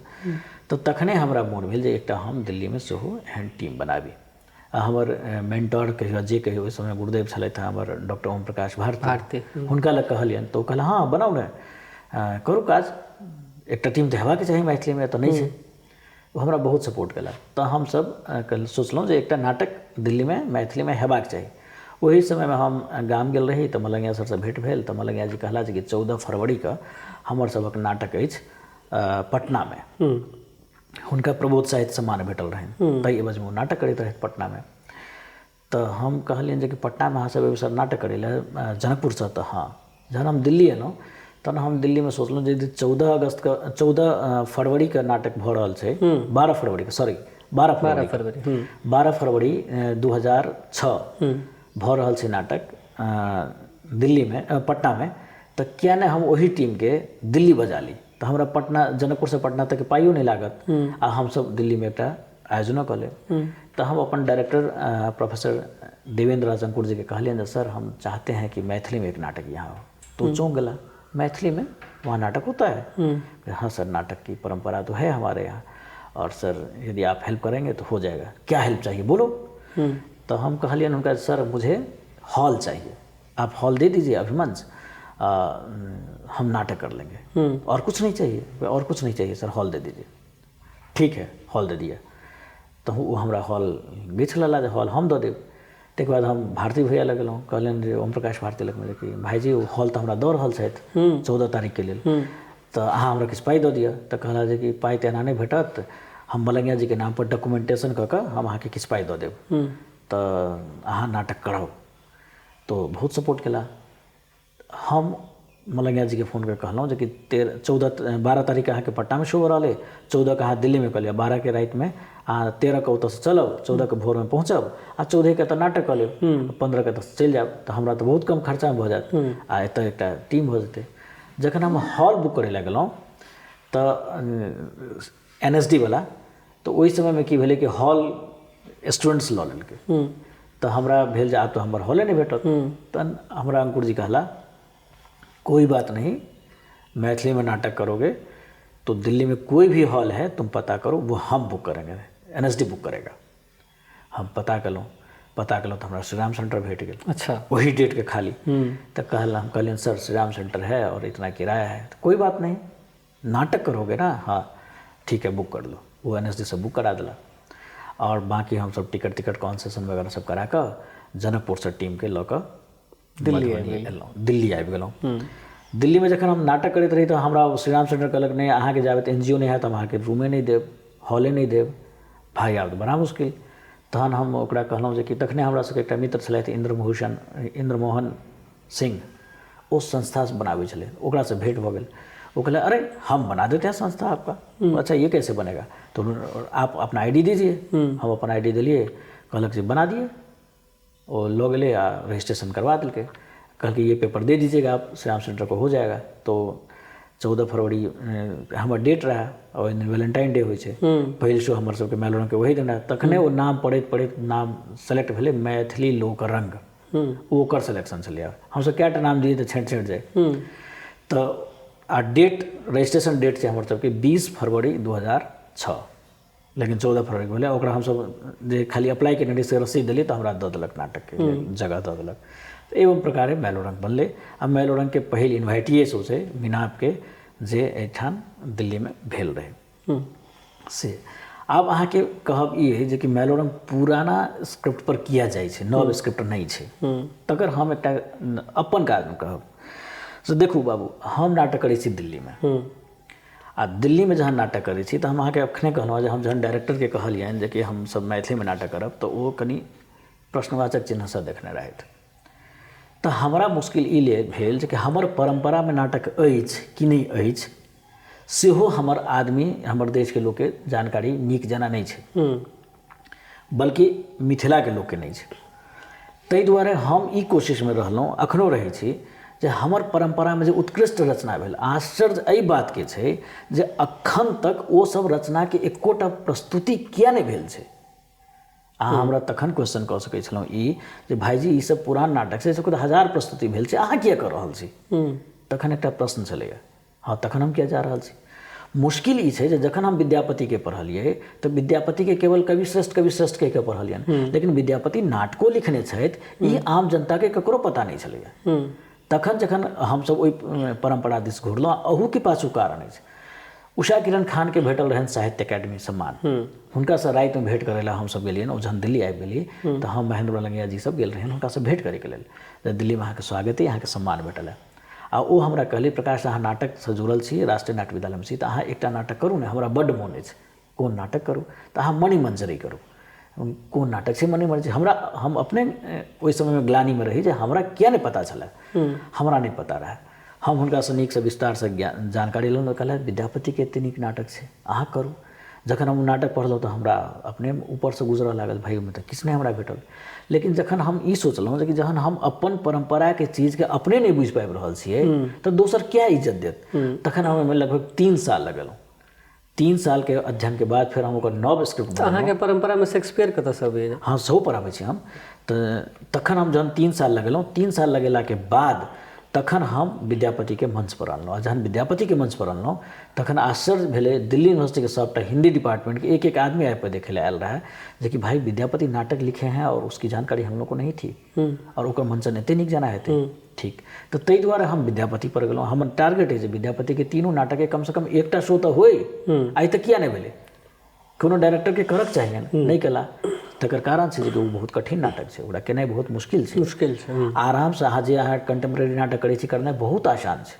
तऽ तखने हमरा मोन भेल जे एकटा हम दिल्लीमे सेहो एहन टीम बनाबी। आ हमर मेंटर कहियो जे कहियो ओहि समय गुरुदेव छलथि हमर डॉक्टर ओम प्रकाश भारती, हुनका लग कहलियनि तऽ ओ कहला हँ बनाउ ने, करू काज, एकटा टीम तऽ हेबाक चाही मैथिलीमे, तऽ नहि छै। ओ हमरा बहुत सपोर्ट केलक। तऽ हमसब सोचलहुँ जे एकटा नाटक दिल्लीमे मैथिलीमे हेबाक चाही। ओही समयमे हम गाम गेल रही तऽ मलंगिया सरसँ भेँट भेल, तऽ मलंगिया जी कहला जे कि 14 फरवरीके हमर सबक नाटक अछि पटनामे। हुनका प्रबोध साहित्य सम्मान भेटल रहनि, ताहि एवजमे ओ नाटक करैत रहथि पटनामे। तऽ हम कहलियनि जे कि पटनामे अहाँ सब एबै सर नाटक करै लए जनकपुरसँ? तऽ हँ। जहन हम दिल्ली एलहुँ तहन हम दिल्लीमे सोचलहुँ जे 14 अगस्तके 14 फरवरीके नाटक भऽ रहल छै, 12 फरवरीके, सॉरी 12 फरवरी, 12 फरवरी 2006 भऽ रहल छै नाटक दिल्लीमे पटनामे, तऽ किया नहि हम ओही टीमके दिल्ली बजा ली, तऽ हमरा पटना जनकपुरसँ पटना तक पाइयो नहि लागत आ हमसब दिल्लीमे एकटा आयोजनो कऽ लेब। तऽ हम अपन डायरेक्टर प्रोफेसर देवेंद्र राज अंकुर जी के कहलियनि जे सर हम चाहते हैं कि मैथिली में एक नाटक यहाँ हो। तो चौंक गला, मैथिली में वहाँ नाटक होता है? हाँ सर, नाटक की परंपरा तो है हमारे यहाँ, और सर यदि आप हेल्प करेंगे तो हो जाएगा। क्या हेल्प चाहिए बोलो? तो हम कहलियनि हुनका सर मुझे हॉल चाहिए, आप हॉल दे दीजिए अभिमंच, हम नाटक कर लेंगे, और कुछ नहीं चाहिए, और कुछ नहीं चाहिए सर, हॉल दे दीजिए। ठीक है, हॉल दे दिया। तऽ ओ हमरा हॉल गछि लेला जे हॉल हम दऽ देब। ताहिके बाद हम भारती भैया लग गेलहुँ, कहलियनि जे ओम प्रकाश भारती लगमे जे कि भाइजी ओ हॉल तऽ हमरा दऽ रहल छथि 14 तारीखके लेल, तऽ अहाँ हमरा किछु पाइ दऽ दिअ। तऽ कहला जे कि पाइ तऽ एना नहि भेटत, हम मलंगिया जीके नामपर डॉक्यूमेंटेशन कऽ कऽ हम अहाँके किछु पाइ दऽ देब, तऽ अहाँ नाटक कराउ। तऽ बहुत सपोर्ट केला। हम मलंगिया जीके फोन कऽ कहलहुँ जे कि 13, 14, 12 तारीखके अहाँके पटनामे शो हो रहल अइ, 14के अहाँ दिल्लीमे कऽ लिअ, 12के रातिमे अहाँ 13के ओतऽसँ चलब, 14के भोरमे पहुँचब आ 14के तऽ नाटक कऽ लेब, 15के एतऽसँ चलि जायब, तऽ हमरा तऽ बहुत कम खर्चामे भऽ जायत आ एतऽ एकटा टीम भऽ जेतै। जखन हम हॉल बुक करै लए गेलहुँ तऽ NSD वाला, तऽ ओहि समयमे की भेलै कि हॉल स्टूडेंट्स लऽ लेलकै, तऽ हमरा भेल जे आब तऽ हमर हॉले नहि भेटत। तहन हमरा अंकुर जी कहला कोई बात नहीं, मैथिली में नाटक करोगे तो दिल्ली में कोई भी हॉल है तुम पता करो, वो हम बुक करेंगे, NSD book करेगा। हम पता कलहुँ, पता कलहुँ तऽ हमरा श्रीराम सेंटर भेट गेल। अच्छा, वही डेट के खाली। तऽ कहल हम कहलियनि सर श्रीराम सेंटर है और इतना किराया है, तो कोई बात नहीं, नाटक करोगे ना, हाँ ठीक है बुक कर लो। वो NSD से बुक करा देला और बाकी हम सब टिकट टिकट कॉन्सेशन वगैरह सब करा कऽ जनकपुरसँ टीमके लऽ कऽ दिल्ली एलहुँ, दिल्ली आबि गेलहुँ। दिल्लीमे जखन हम नाटक करैत रही तऽ हमरा श्रीराम सेंटर कहलक नहि अहाँके जाबे तऽ NGO नहि हैत हम अहाँके रूमे नहि देब, हॉले नहि देब, भाइ आब तऽ बड़ा मुश्किल। तहन हम ओकरा कहलहुँ जे कि तखने हमरा सबके एकटा मित्र छलथि इन्द्रमोहन सिंह, ओ संस्था बनाबै छलै, ओकरासँ भेँट भऽ गेल। ओ कहलक अरे हम बना देते हैं संस्था आपका। अच्छा ये कैसे बनेगा? तो आप अपना ID दीजिए। हम अपन ID देलियै, कहलक जे बना दिए। ओ लऽ गेलै आ रजिस्ट्रेशन करवा देलकै, कहलकै ये पेपर दे दीजिएगा आप, श्रीराम सेंटर को हो जाएगा। तो 14 फरवरी हमर डेट रहए, ओहि दिन वैलेंटाइन डे होइ छै, पहिल शो हमर सबके मैलोरंगके वही दिन रहए। तखने ओ नाम पढ़ैत पढ़ैत नाम सेलेक्ट भेलै मैथिली लोकरंग, ओकर सिलेक्शन छलैए। हमसब कएटा नाम दियै तऽ छँटि छँटि जाइ। तऽ आ डेट रजिस्ट्रेशन डेट छै हमर सबके 20 फरवरी 2006, लेकिन 14 फरवरी भेलै। ओकरा हमसब जे खाली अप्लाई केने रही से रसीद देलियै तऽ हमरा दऽ देलक, नाटकके जगह दऽ देलक। एवं प्रकारे मैलोरंग बनलै। आ मैलोरंगके पहिल इन्वाइटिए शो छै मिनापके, जे एहिठाम दिल्लीमे भेल रहै। से आब अहाँके कहब ई अइ जे कि मैलोरंग पुराना स्क्रिप्ट पर किया जाइ छै, नव स्क्रिप्ट नहि छै, तकर हम एकटा अपन कारण कहब। से देखू बाबू, हम नाटक करै छी दिल्लीमे, आ दिल्लीमे जहन नाटक करै छी तऽ हम अहाँके अखने कहलहुँ जे हम जहन डायरेक्टरके कहलियनि जे कि हमसब मैथिलीमे नाटक करब, तऽ ओ कनि प्रश्नवाचक चिन्हसँ देखने रहथि। तऽ हमरा मुश्किल ई भेल जे कि हमर परम्परामे नाटक अछि कि नहि अछि, सेहो हमर आदमी, हमर देशके लोकके जानकारी नीक जेना नहि छै, बल्कि मिथिलाके लोकके नहि छै। ताहि दुआरे हम ई कोशिशमे रहलहुँ, अखनो रहै छी, जे हमर परम्परामे जे उत्कृष्ट रचना भेल, आश्चर्य एहि बातके छै जे अखन तक ओ सब रचनाके एकोटा प्रस्तुति किया नहि भेल छै। अहाँ हमरा तखन क्वेश्चन कऽ सकै छलहुँ ई जे भाइजी ई सब पुरान नाटक छै, सबके तऽ हजार प्रस्तुति भेल छै, अहाँ किया कऽ रहल छी? तखन एकटा प्रश्न छलैए, हँ तखन हम किया जा रहल छी? मुश्किल ई छै जे जखन हम विद्यापतिके पढ़लियै तऽ विद्यापतिके केवल कवि श्रेष्ठ कहि कऽ पढ़लियनि, लेकिन विद्यापति नाटको लिखने छथि ई आम जनताके ककरो पता नहि छलैए। तखन जखन हमसब ओहि परम्परा दिस घुरलहुँ, अहूके पाछू कारण अछि। उषा किरण खानके भेटल रहनि साहित्य अकादमी सम्मान, हुनकासँ रातिमे भेँट करै लए हमसब गेलियनि। ओ जहन दिल्ली आबि गेली तऽ हम महेंद्र मलंगिया जी सब गेल रहियनि हुनकासँ भेँट करैके लेल, जे दिल्लीमे अहाँके स्वागत अइ, अहाँके सम्मान भेटल हँ। आ ओ हमरा कहली, प्रकाश अहाँ नाटकसँ जुड़ल छी, राष्ट्रीय नाट्य विद्यालयमे छी, तऽ अहाँ एकटा नाटक करू ने, हमरा बड्ड मोन अछि। कोन नाटक करू? तऽ अहाँ मणिमञ्जरी करू। कोन नाटक छै मणिमञ्जरी? हमरा हम अपने ओहि समयमे ग्लानिमे रही जे हमरा किया नहि पता छलै, हमरा नहि पता रहए। हम हुनकासँ नीकसँ विस्तारसँ जानकारी लेलहुँ, तऽ कहलथि विद्यापतिके एतेक नीक नाटक छै, अहाँ करू। जखन हम नाटक पढ़लहुँ तऽ हमरा अपने ऊपरसँ गुजरऽ लागल, भाइ ओहिमे तऽ किछु नहि हमरा भेटल। लेकिन जखन हम ई सोचलहुँ जे कि जहन हम अपन परम्पराके चीजके अपने नहि बुझि पाबि रहल छियै तऽ दोसर किया इज्जत देत, तखन हम ओहिमे लगभग 3 साल लगेलहुँ। 3 सालके अध्ययनके बाद फेर हम ओकर नव स्क्रिप्ट। अहाँके परम्परामे शेक्सपियर कतऽसँ अबैए? हँ, सेहो पढ़ाबै छी हम। तऽ तखन हम जहन 3 साल लगेलहुँ, 3 साल लगेलाके बाद तखन हम विद्यापतिके मंचपर अनलहुँ। आ जहन विद्यापतिके मंचपर अनलहुँ तखन आश्चर्य भेलै, दिल्ली यूनिवर्सिटीके सबटा हिन्दी डिपार्टमेंटके एक एक आदमी आबिकऽ देखै लए आयल रहए जे कि भाई विद्यापति नाटक लिखे हैं और उसकी जानकारी हम लोग को नहीं थी, और ओकर मंचन एते नीक जेना हेतै। ठीक, तऽ ताहि दुआरे हम विद्यापति पर गेलहुँ। हमर टारगेट अछि जे विद्यापतिके तीनू नाटकके कमसँ कम एकटा शो तऽ होइ, आइ तक किया नहि भेलै? कोनो डायरेक्टरके करक चाहियनि, नहि केला। तकर कारण छै जे ओ बहुत कठिन नाटक छै, ओकरा केनाइ बहुत मुश्किल छै। मुश्किल छै। आरामसँ अहाँ जे अहाँ कंटेम्प्रेरी नाटक करै छी, करनाइ बहुत आसान छै,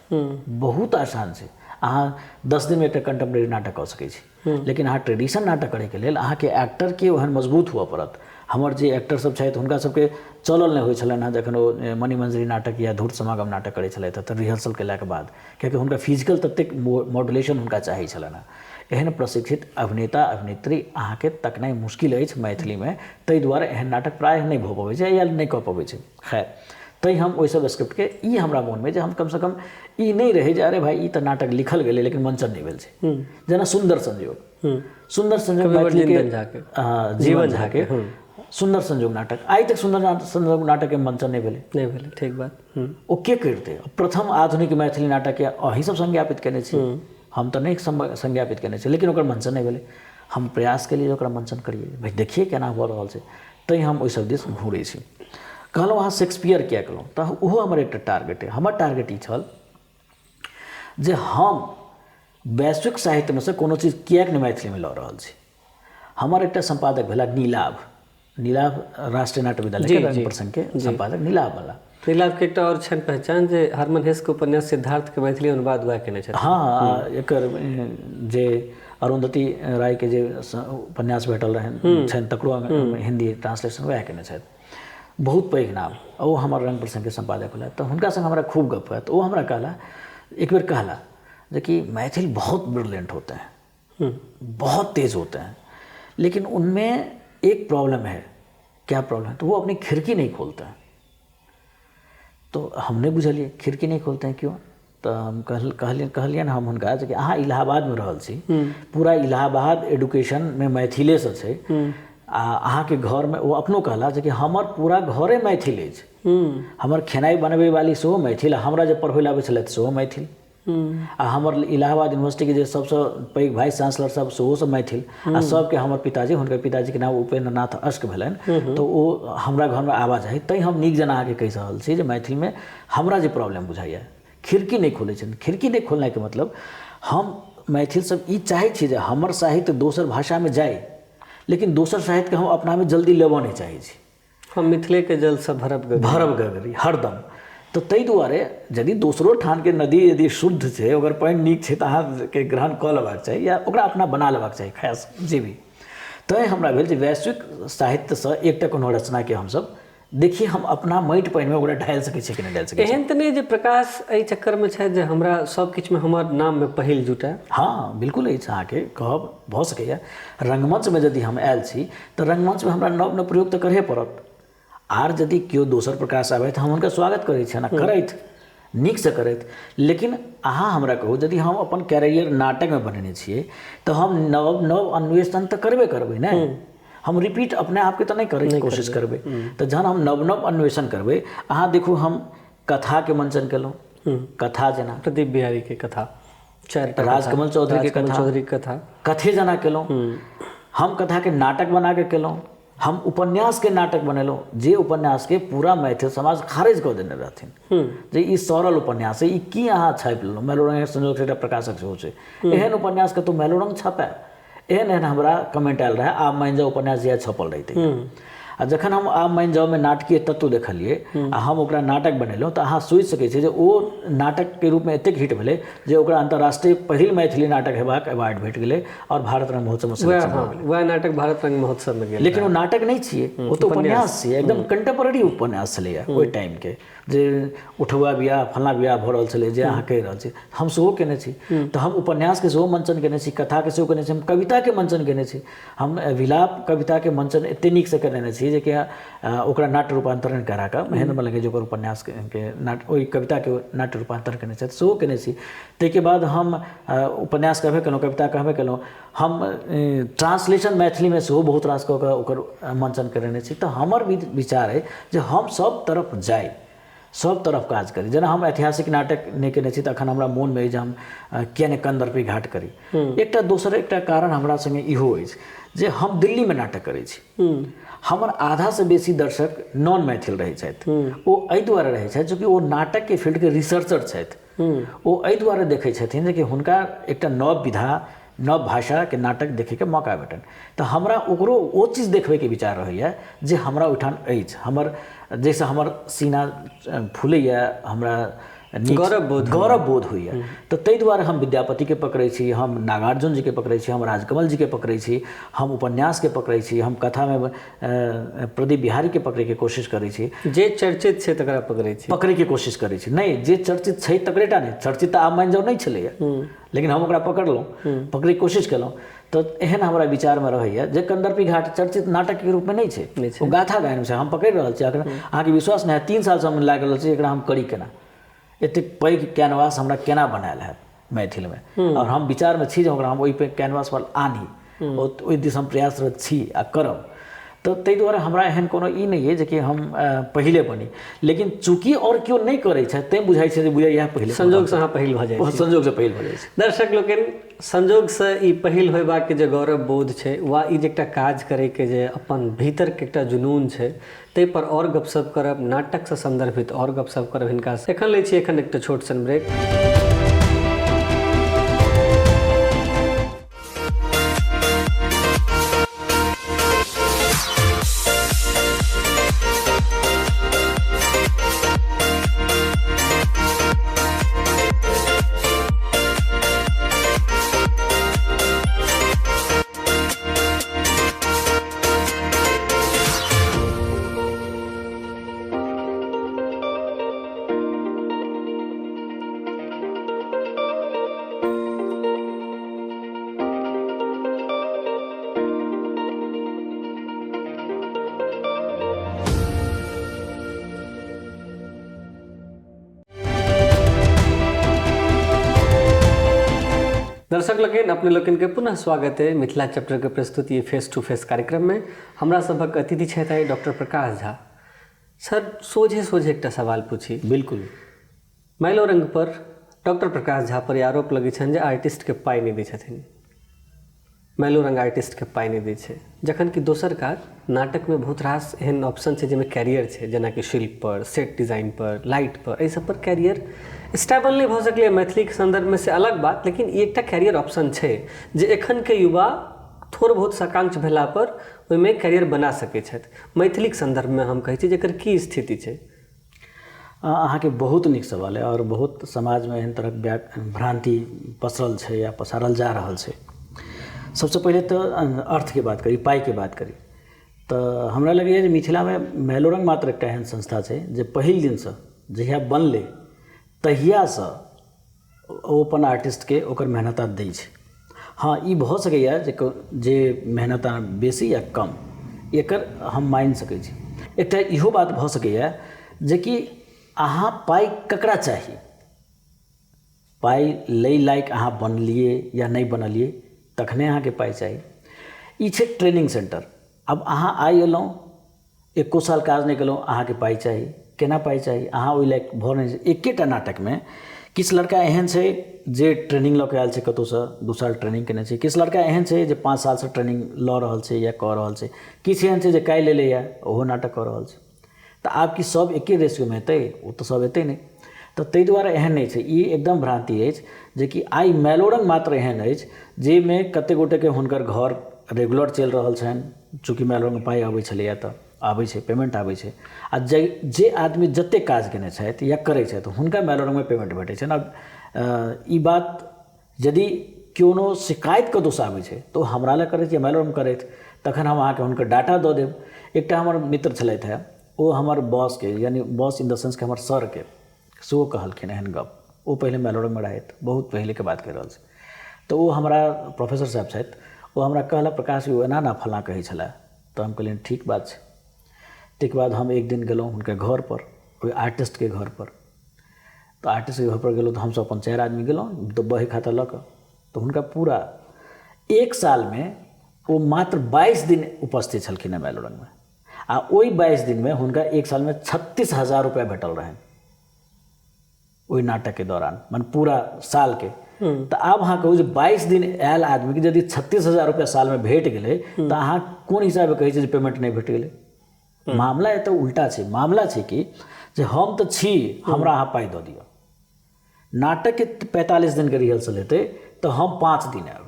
बहुत आसान छै। अहाँ 10 दिनमे एकटा कंटेम्प्रेरी नाटक कऽ सकै छी, लेकिन अहाँ ट्रेडिशन नाटक करैके लेल अहाँके एक्टरके ओहन मजबूत हुअ पड़त। हमर जे एक्टर सब छथि हुनका सबके चलल नहि होइ छलनि हँ जखन ओ मणिमञ्जरी नाटक या धूर्त समागम नाटक करै छलथि तऽ रिहर्सल केलाके बाद, कियाकि हुनका फिजिकल ततेक मॉडुलेशन हुनका चाही छलनि हँ। एहन प्रशिक्षित अभिनेता अभिनेत्री अहाँके तकनाइ मुश्किल अछि मैथिलीमे, ताहि दुआरे एहन नाटक प्रायः नहि भऽ पबै छै या नहि कऽ पबै छै। खैर, तैँ हम ओहि सब स्क्रिप्टके ई हमरा मोनमे जे हम कमसँ कम ई नहि रहै जे अरे भाइ ई तऽ नाटक लिखल गेलै लेकिन मंचन नहि भेल छै। जेना सुन्दर संयोग, सुन्दर संयोग मैथिलीके जीवन झाके सुन्दर संयोग नाटक, आइ तक सुन्दर संयोग नाटकके मंचन नहि भेलै। नहि भेलै, ठीक बात। ओ के करितै? प्रथम आधुनिक मैथिली नाटकके अहीं सब संज्ञापित केने छी, हम तऽ नहि संज्ञापित केने छी, लेकिन ओकर मंचन नहि भेलै। हम प्रयास केलियै जे ओकरा मंचन करियै, भाइ देखियै केना भऽ रहल छै। तैँ हम ओहि सब दिस घुरै छी। कहलहुँ अहाँ शेक्सपियर किया कहलहुँ, तऽ ओहो हमर एकटा टारगेट अइ। हमर टारगेट ई छल जे हम वैश्विक साहित्यमे सँ कोनो चीज किएक नहि मैथिलीमे लऽ रहल छी। हमर एकटा सम्पादक भेला नीलाभ, नीलाभ राष्ट्रीय नाट्य विद्यालयके रंग प्रसंगके सम्पादक नीलाभ वाला। नीलाभके एकटा आओर छनि पहचान जे हरमन हेसके उपन्यास सिद्धार्थके मैथिली अनुवाद वएह केने छथिन। हँ, एकर जे अरुंधति रायके जे उपन्यास भेटल रहनि छनि तकरो हिन्दी ट्रांसलेशन वएह केने छथि। बहुत पैघ नाम, ओ हमर रंग प्रसंगके सम्पादक भेला। तऽ हुनका संग हमरा खूब गप होयत। ओ हमरा कहला, एक बेर कहला जे कि मैथिल बहुत ब्रिलियंट होते हैं, बहुत तेज होते हैं, लेकिन उनमें एक प्रॉब्लम है। क्या प्रॉब्लम है? तो वो अपनी खिड़की नहीं खोलते हैं। तो हमने बुझलिए खिड़की नहीं खोलते हैं क्यों? तऽ हम कहलियनि हम हुनका जे अहाँ इलाहाबादमे रहल छी, पूरा इलाहाबाद एडुकेशनमे मैथिलेसँ छै, आ अहाँके घरमे ओ अपनो कहला जे कि हमर पूरा घरे मैथिल अछि, हमर खेनाइ बनबै वाली सेहो मैथिल, हमरा जे पढ़बै लए आबै छलथि सेहो मैथिल, आ हमर इलाहाबाद यूनिवर्सिटीके जे सबसँ पैघ वाइस चांसलर सब सेहो सब मैथिल, आ सबके हमर पिताजी, हुनकर पिताजीके नाम उपेंद्र नाथ अश्क भेलनि, तऽ ओ हमरा घरमे आवाजाही, तैँ हम नीक जेना अहाँके कहि रहल छी जे मैथिलीमे हमरा जे प्रॉब्लम बुझाइए, खिड़की नहि खोलै छनि। खिड़की नहि खोलनाइके मतलब हम मैथिल सब ई चाहै छी जे हमर साहित्य दोसर भाषामे जाय, लेकिन दोसर साहित्यके हम अपनामे जल्दी लेबऽ नहि चाहै छी। हम मिथिलेके जलसँ भरब गगरी, भरब गगरी हरदम। तऽ ताहि दुआरे यदि दोसरो ठामके नदी यदि शुद्ध छै, ओकर पानि नीक छै, तऽ अहाँके ग्रहण कऽ लेबाक चाही या ओकरा अपना बना लेबाक चाही, खास जे भी। तैँ हमरा भेल जे वैश्विक साहित्यसँ एकटा कोनो रचनाके हमसब देखी, हम अपना माटि पानिमे ओकरा ढालि सकै छियै कि नहि ढालि सकै। एहन तऽ नहि जे प्रकाश एहि चक्करमे छथि जे हमरा सब किछुमे हमर नाममे पहिल जुटए? हँ, बिल्कुल अछि। अहाँके कहब भऽ सकैए। रङ्गमञ्चमे यदि हम आयल छी तऽ रङ्गमञ्चमे हमरा नव नव प्रयोग तऽ करहे पड़त। आर यदि केओ दोसर प्रकाश आबथि तऽ हम हुनकर स्वागत करै छियनि आ करथि, नीकसँ करथि। लेकिन अहाँ हमरा कहू, यदि हम अपन कैरियर नाटकमे बनेने छियै तऽ हम नव नव अन्वेषण तऽ करबे करबै ने, हम रिपीट अपने आपके तऽ नहि करैके कोशिश करबै। तऽ जहन हम नव नव अन्वेषण करबै, अहाँ देखू हम कथाके मंचन केलहुँ, कथा जेना प्रदीप बिहारीके कथा, चारिटा, राजकमल चौधरीके कथा, चौधरीके कथा कथे जेना केलहुँ, हम कथाके नाटक बनाके केलहुँ, हम उपन्यासके नाटक बनेलहुँ, जे उपन्यासके पूरा मैथिल समाज खारिज कऽ देने रहथिन जे ई सड़ल उपन्यास है, ई की अहाँ छापि लेलहुँ। मैलोरंग संजोग एकटा प्रकाशक सेहो छै, एहन उपन्यास कतहु मैलोरंग छपै? एहन एहन हमरा कमेंट आयल रहै आब मानि जाउ उपन्यास जहिया छपल रहितै। आ जखन हम आब मानि जाउमे नाटकीय तत्व देखलियै आ हम ओकरा नाटक बनेलहुँ, तऽ अहाँ सोचि सकै छियै जे ओ नाटकके रूपमे एतेक हिट भेलै जे ओकरा अन्तर्राष्ट्रीय पहिल मैथिली नाटक हेबाक अवार्ड भेट गेलै आओर भारत रंग महोत्सवमे सिलेक्शन भऽ गेलै। वएह नाटक भारत रंग महोत्सवमे गेल, लेकिन ओ नाटक नहि छियै, ओ तऽ उपन्यास छियै, एकदम कंटेम्पोररी उपन्यास छलैए ओहि टाइमके, जे उठौआ बियाह फल्लाँ बियाह भऽ रहल छलै जे अहाँ कहि रहल छी, हम सेहो केने छी। तऽ हम उपन्यासके सेहो मंचन केने छी, कथाके सेहो केने छी, हम कविताके मंचन केने छी। हम विलाप कविताके मंचन एतेक नीकसँ करेने छी जेकि ओकरा नाट्य रूपान्तरण करा कऽ महेन्द्र मल्लके जे ओकर उपन्यासके नाट्य, ओहि कविताके नाट्य रूपान्तरण केने छथि, सेहो केने छी। ताहिके बाद हम उपन्यास कहबे केलहुँ, कविता कहबे केलहुँ, हम ट्रांसलेशन मैथिलीमे सेहो बहुत रास कऽ कऽ ओकर मंचन करेने छी। तऽ हमर विचार अइ जे हम सब तरफ जाइ, सब तरफ काज करी। जेना हम ऐतिहासिक नाटक नहि केने छी तऽ अखन हमरा मोनमे अइ जे हम किया नहि कन्दर्पी घाट करी। एकटा दोसर एकटा कारण हमरा सङ्गे इहो अछि जे हम दिल्लीमे नाटक करै छी, हमर आधासँ बेसी दर्शक नॉन मैथिल रहै छथि। ओ एहि दुआरे रहै छथि चूँकि ओ नाटकके फील्डके रिसर्चर छथि, ओ एहि दुआरे देखै छथिन जे कि हुनका एकटा नव विधा, नव भाषाके नाटक देखैके मौका भेटनि। तऽ हमरा ओकरो ओ चीज देखबैके विचार रहैए जे हमरा ओहिठाम अछि, हमर जाहिसँ हमर सीना फूलैए, हमरा गौरव बोध होइए। तऽ ताहि दुआरे हम विद्यापतिके पकड़ै छी, हम नागार्जुन जीके पकड़ै छी, हम राजकमल जीके पकड़ै छी, हम उपन्यासके पकड़ै छी, हम कथामे प्रदीप बिहारीके पकड़ैके कोशिश करै छी। जे चर्चित छै तकरा पकड़ै छी, पकड़ैके कोशिश करै छी। नहि जे चर्चित छै तकरे टा नहि, चर्चित तऽ आब मानि जाउ नहि छलैए, लेकिन हम ओकरा पकड़लहुँ, पकड़ैके कोशिश केलहुँ। तऽ एहन हमरा विचारमे रहैए जे कन्दर्पी घाट चर्चित नाटकके रूपमे नहि छै, ओ गाथा गायन छै, हम पकड़ि रहल छी। अखन अहाँके विश्वास नहि हैत, 3 सालसँ हम लागि रहल छी एकरा हम करी केना, एतेक पैघ कैनवास हमरा केना बनायल हैत मैथिलमे, आओर हम विचारमे छी जे ओकरा हम ओहि कैनवास पर आनी, ओहि दिस हम प्रयासरत छी आ करब। तऽ ताहि दुआरे हमरा एहन कोनो ई नहि अइ जे कि हम पहिले बनी, लेकिन चूँकि आओर केओ नहि करै छथि तैँ बुझाइ छै जे बुझाइ इएह पहिले, संजोगसँ अहाँ पहिल भऽ जाइ, संजोगसँ पहिल भऽ जाइ छै। दर्शक लोकनि, संजोगसँ ई पहिल होयबाक जे गौरव बोध छै वा ई जे एकटा काज करैके जे अपन भीतरके एकटा जुनून छै, ताहि पर आओर गपशप करब, नाटकसँ सन्दर्भित आओर गपशप करब हिनकासँ। एखन लै छी एखन एकटा छोट सन ब्रेक। दर्शक लोकनि, अपने लोकनि के पुनः स्वागत है मिथिला चैप्टर के प्रस्तुति फेस टू फेस कार्यक्रम में। हमरा सभक अतिथि छथि आइ डॉक्टर प्रकाश झा सर। सोझे सोझे एकटा सवाल पूछी। बिल्कुल। मैलोरंग पर डॉक्टर प्रकाश झा पर ई आरोप लगै छनि जे आर्टिस्टके पाइ नहि दै छथिन, मैलोरंग आर्टिस्टके पाइ नहि दै छै, जखन कि दोसर काज नाटकमे बहुत रास एहन ऑप्शन छै जाहिमे कैरियर छै, जेनाकि शिल्प पर, सेट डिजाइन पर, लाइट पर, एहि सब पर कैरियर स्टेबल नहि भऽ सकलै मैथिलीके सन्दर्भमे, से अलग बात, लेकिन ई एकटा कैरियर ऑप्शन छै जे एखनके युवा थोड़ बहुत साकांक्ष भेला पर ओहिमे कैरियर बना सकै छथि। मैथिलीके सन्दर्भमे हम कहै छी जे एकर की स्थिति छै? अहाँके बहुत नीक सवाल है आओर बहुत समाजमे एहन तरहक भ्रान्ति पसरल छै या पसारल जा रहल छै। सबसँ पहिले तऽ अर्थके बात करी, पाइके बात करी, तऽ हमरा लगैए जे मिथिलामे मैलोरंग मात्र एकटा एहन संस्था छै जे पहिल दिनसँ जहिया बनलै तहियासँ ओ अपन आर्टिस्टके ओकर मेहनता दै छै। हँ, ई भऽ सकैए जे जे मेहनता बेसी या कम, एकर हम मानि सकै छी। एकटा इहो बात भऽ सकैए जेकि अहाँ पाइ ककरा चाही, पाइ लै लायक अहाँ बनलियै या नहि बनलियै तखने अहाँके पाइ चाही। ई छै ट्रेनिंग सेन्टर। आब अहाँ आइ एलहुँ, एको साल काज नहि केलहुँ, अहाँके पाइ चाही। केना पाइ चाही? अहाँ ओहि लायक भऽ नहि। एकेटा नाटकमे किछु लड़का एहन छै जे ट्रेनिंग लऽ कऽ आयल छै कतहुसँ, 2 साल ट्रेनिंग केने छै। किछु लड़का एहन छै जे 5 सालसँ ट्रेनिंग लऽ रहल छै या कऽ रहल छै। किछु एहन छै जे काल्हि एलैए, ओहो नाटक कऽ रहल छै। तऽ आब की सब एके रेशियोमे हेतै? ओ तऽ सब एतै नहि। तऽ ताहि दुआरे एहन नहि छै, ई एकदम भ्रान्ति अछि जेकि आइ मैलोरंग मात्र एहन अछि जाहिमे कतेक गोटेके हुनकर घर रेगुलर चलि रहल छनि, चूँकि मैलोरंगमे पाइ अबै छलैए तऽ आबै छै, पेमेंट आबै छै। आ जे जे आदमी जतेक काज केने छथि या करै छथि हुनका मैलोरंगमे पेमेंट भेटै छनि। आब ई बात यदि कोनो शिकायत कतहुसँ आबै छै तऽ ओ हमरा लग करैत या मैलोरंग करैत, तखन हम अहाँके हुनकर डाटा दऽ देब। एकटा हमर मित्र छलथि हेँ, ओ हमर बॉसके, यानि बॉस इन the sense कि हमर सरके सेहो कहलखिन एहन गप। ओ पहिले मैलोरंगमे रहथि, बहुत पहिलेके बात कहि रहल छी। तऽ ओ हमरा प्रोफेसर साहब छथि, ओ हमरा कहला प्रकाश यौ एना एना फलाँ कहै छलै। तऽ हम कहलियनि ठीक बात छै। ताहिके बाद हम एक दिन गेलहुँ हुनकर घरपर, ओहि आर्टिस्टके घरपर। तऽ आर्टिस्टके घरपर गेलहुँ तऽ हमसभ अपन 4 आदमी गेलहुँ तऽ बही खाता लऽ कऽ। तऽ हुनका पूरा 1 सालमे ओ मात्र 22 दिन उपस्थित छलखिन हेँ मैलोरंगमे, आ ओहि 22 दिनमे हुनका 1 सालमे 36,000 रुपैआ भेटल रहनि ओहि नाटकके दौरान, माने पूरा सालके। तऽ आब अहाँ कहू जे 22 दिन आयल आदमीके यदि 36,000 रुपैआ सालमे भेट गेलै तऽ अहाँ कोन हिसाबे कहै छियै जे पेमेंट नहि भेट गेलै? मामला एतऽ उल्टा छै। मामला छै कि जे हम तऽ छी, हमरा अहाँ पाइ दऽ दिअ। नाटकके 45 दिनके रिहर्सल हेतै तऽ हम 5 दिन आयब।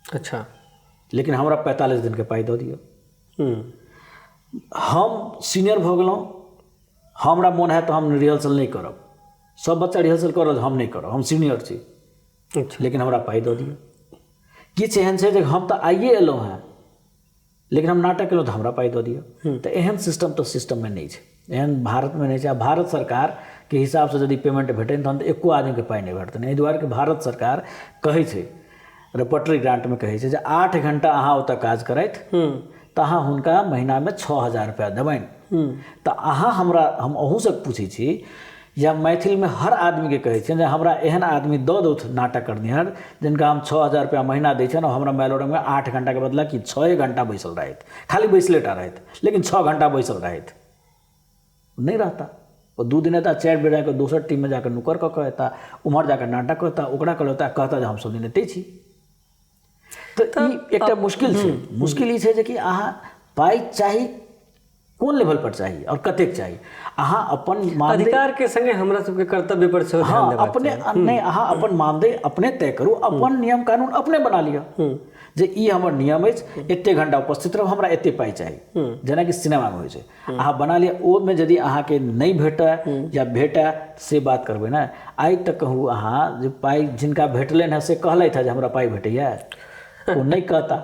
अच्छा। लेकिन हमरा 45 दिनके पाइ दऽ दिअ। हम सीनियर भऽ गेलहुँ, हमरा मोन हैत तऽ हम रिहर्सल नहि करब, सब बच्चा रिहर्सल कऽ रहल, हम नहि करब, हम सीनियर छी। अच्छा। लेकिन हमरा पाइ दऽ दिअ। किछु एहन छै जे हम तऽ आइए एलहुँ हेँ लेकिन हम नाटक केलहुँ तऽ हमरा पाइ दऽ दिअ। तऽ एहन सिस्टम तऽ सिस्टममे नहि छै, एहन भारतमे नहि छै। आ भारत सरकारके हिसाबसँ यदि पेमेंट भेटनि तहन तऽ एको आदमीके पाइ नहि भेटतनि। एहि दुआरे कि भारत सरकार कहै छै, रेपर्टरी ग्रांटमे कहै छै जे 8 घंटा अहाँ ओतऽ काज करथि तऽ अहाँ हुनका महीनामे 6,000 रुपैआ देबनि। तऽ अहाँ हमरा, हम अहूँसँ पूछै छी या मैथिलमे हर आदमीके कहै छियनि जे हमरा एहन आदमी दऽ दौथ नाटक करनिहार जिनका हम 6,000 रुपैआ महीना दै छियनि, हमरा मैलोरंगमे 8 घंटाके बदला कि 6 घंटा बैसल रहथि, खाली बैसले टा रहथि, लेकिन 6 घंटा बैसल रहथि। नहि रहता, ओ 2 दिन एता, 4 बेर जाकऽ दोसर टीममे जाकऽ नुकर कऽ कऽ एता, उम्हर जाकऽ नाटक करता, ओकरा करता, कहता जे हम सब दिन एतै छी। तऽ ई एकटा मुश्किल छै। मुश्किल ई छै जे कि अहाँ पाइ चाही, कोन लेवल पर चाही और कतेक चाही, अहाँ अपन मानदेय अधिकार के संगे हमरा सबके कर्तव्य पर सेहो ध्यान हँ, देबाक अपने चाही। नहि, अहाँ अपन मानदेय अपने तय करू, अपन नियम कानून अपने बना लिअ जे ई हमर नियम अछि, एते घंटा उपस्थित रहब, हमरा एते पाइ चाही। जेनाकि सिनेमामे होइ छै, अहाँ बना लिअ। ओहिमे यदि अहाँके नहि भेटय या भेटय से बात करबै ने। आइ तक कहू अहाँ जे पाइ जिनका भेटलनि हेँ से कहलथि हेँ जे हमरा पाइ भेटैए, ओ नहि कहता।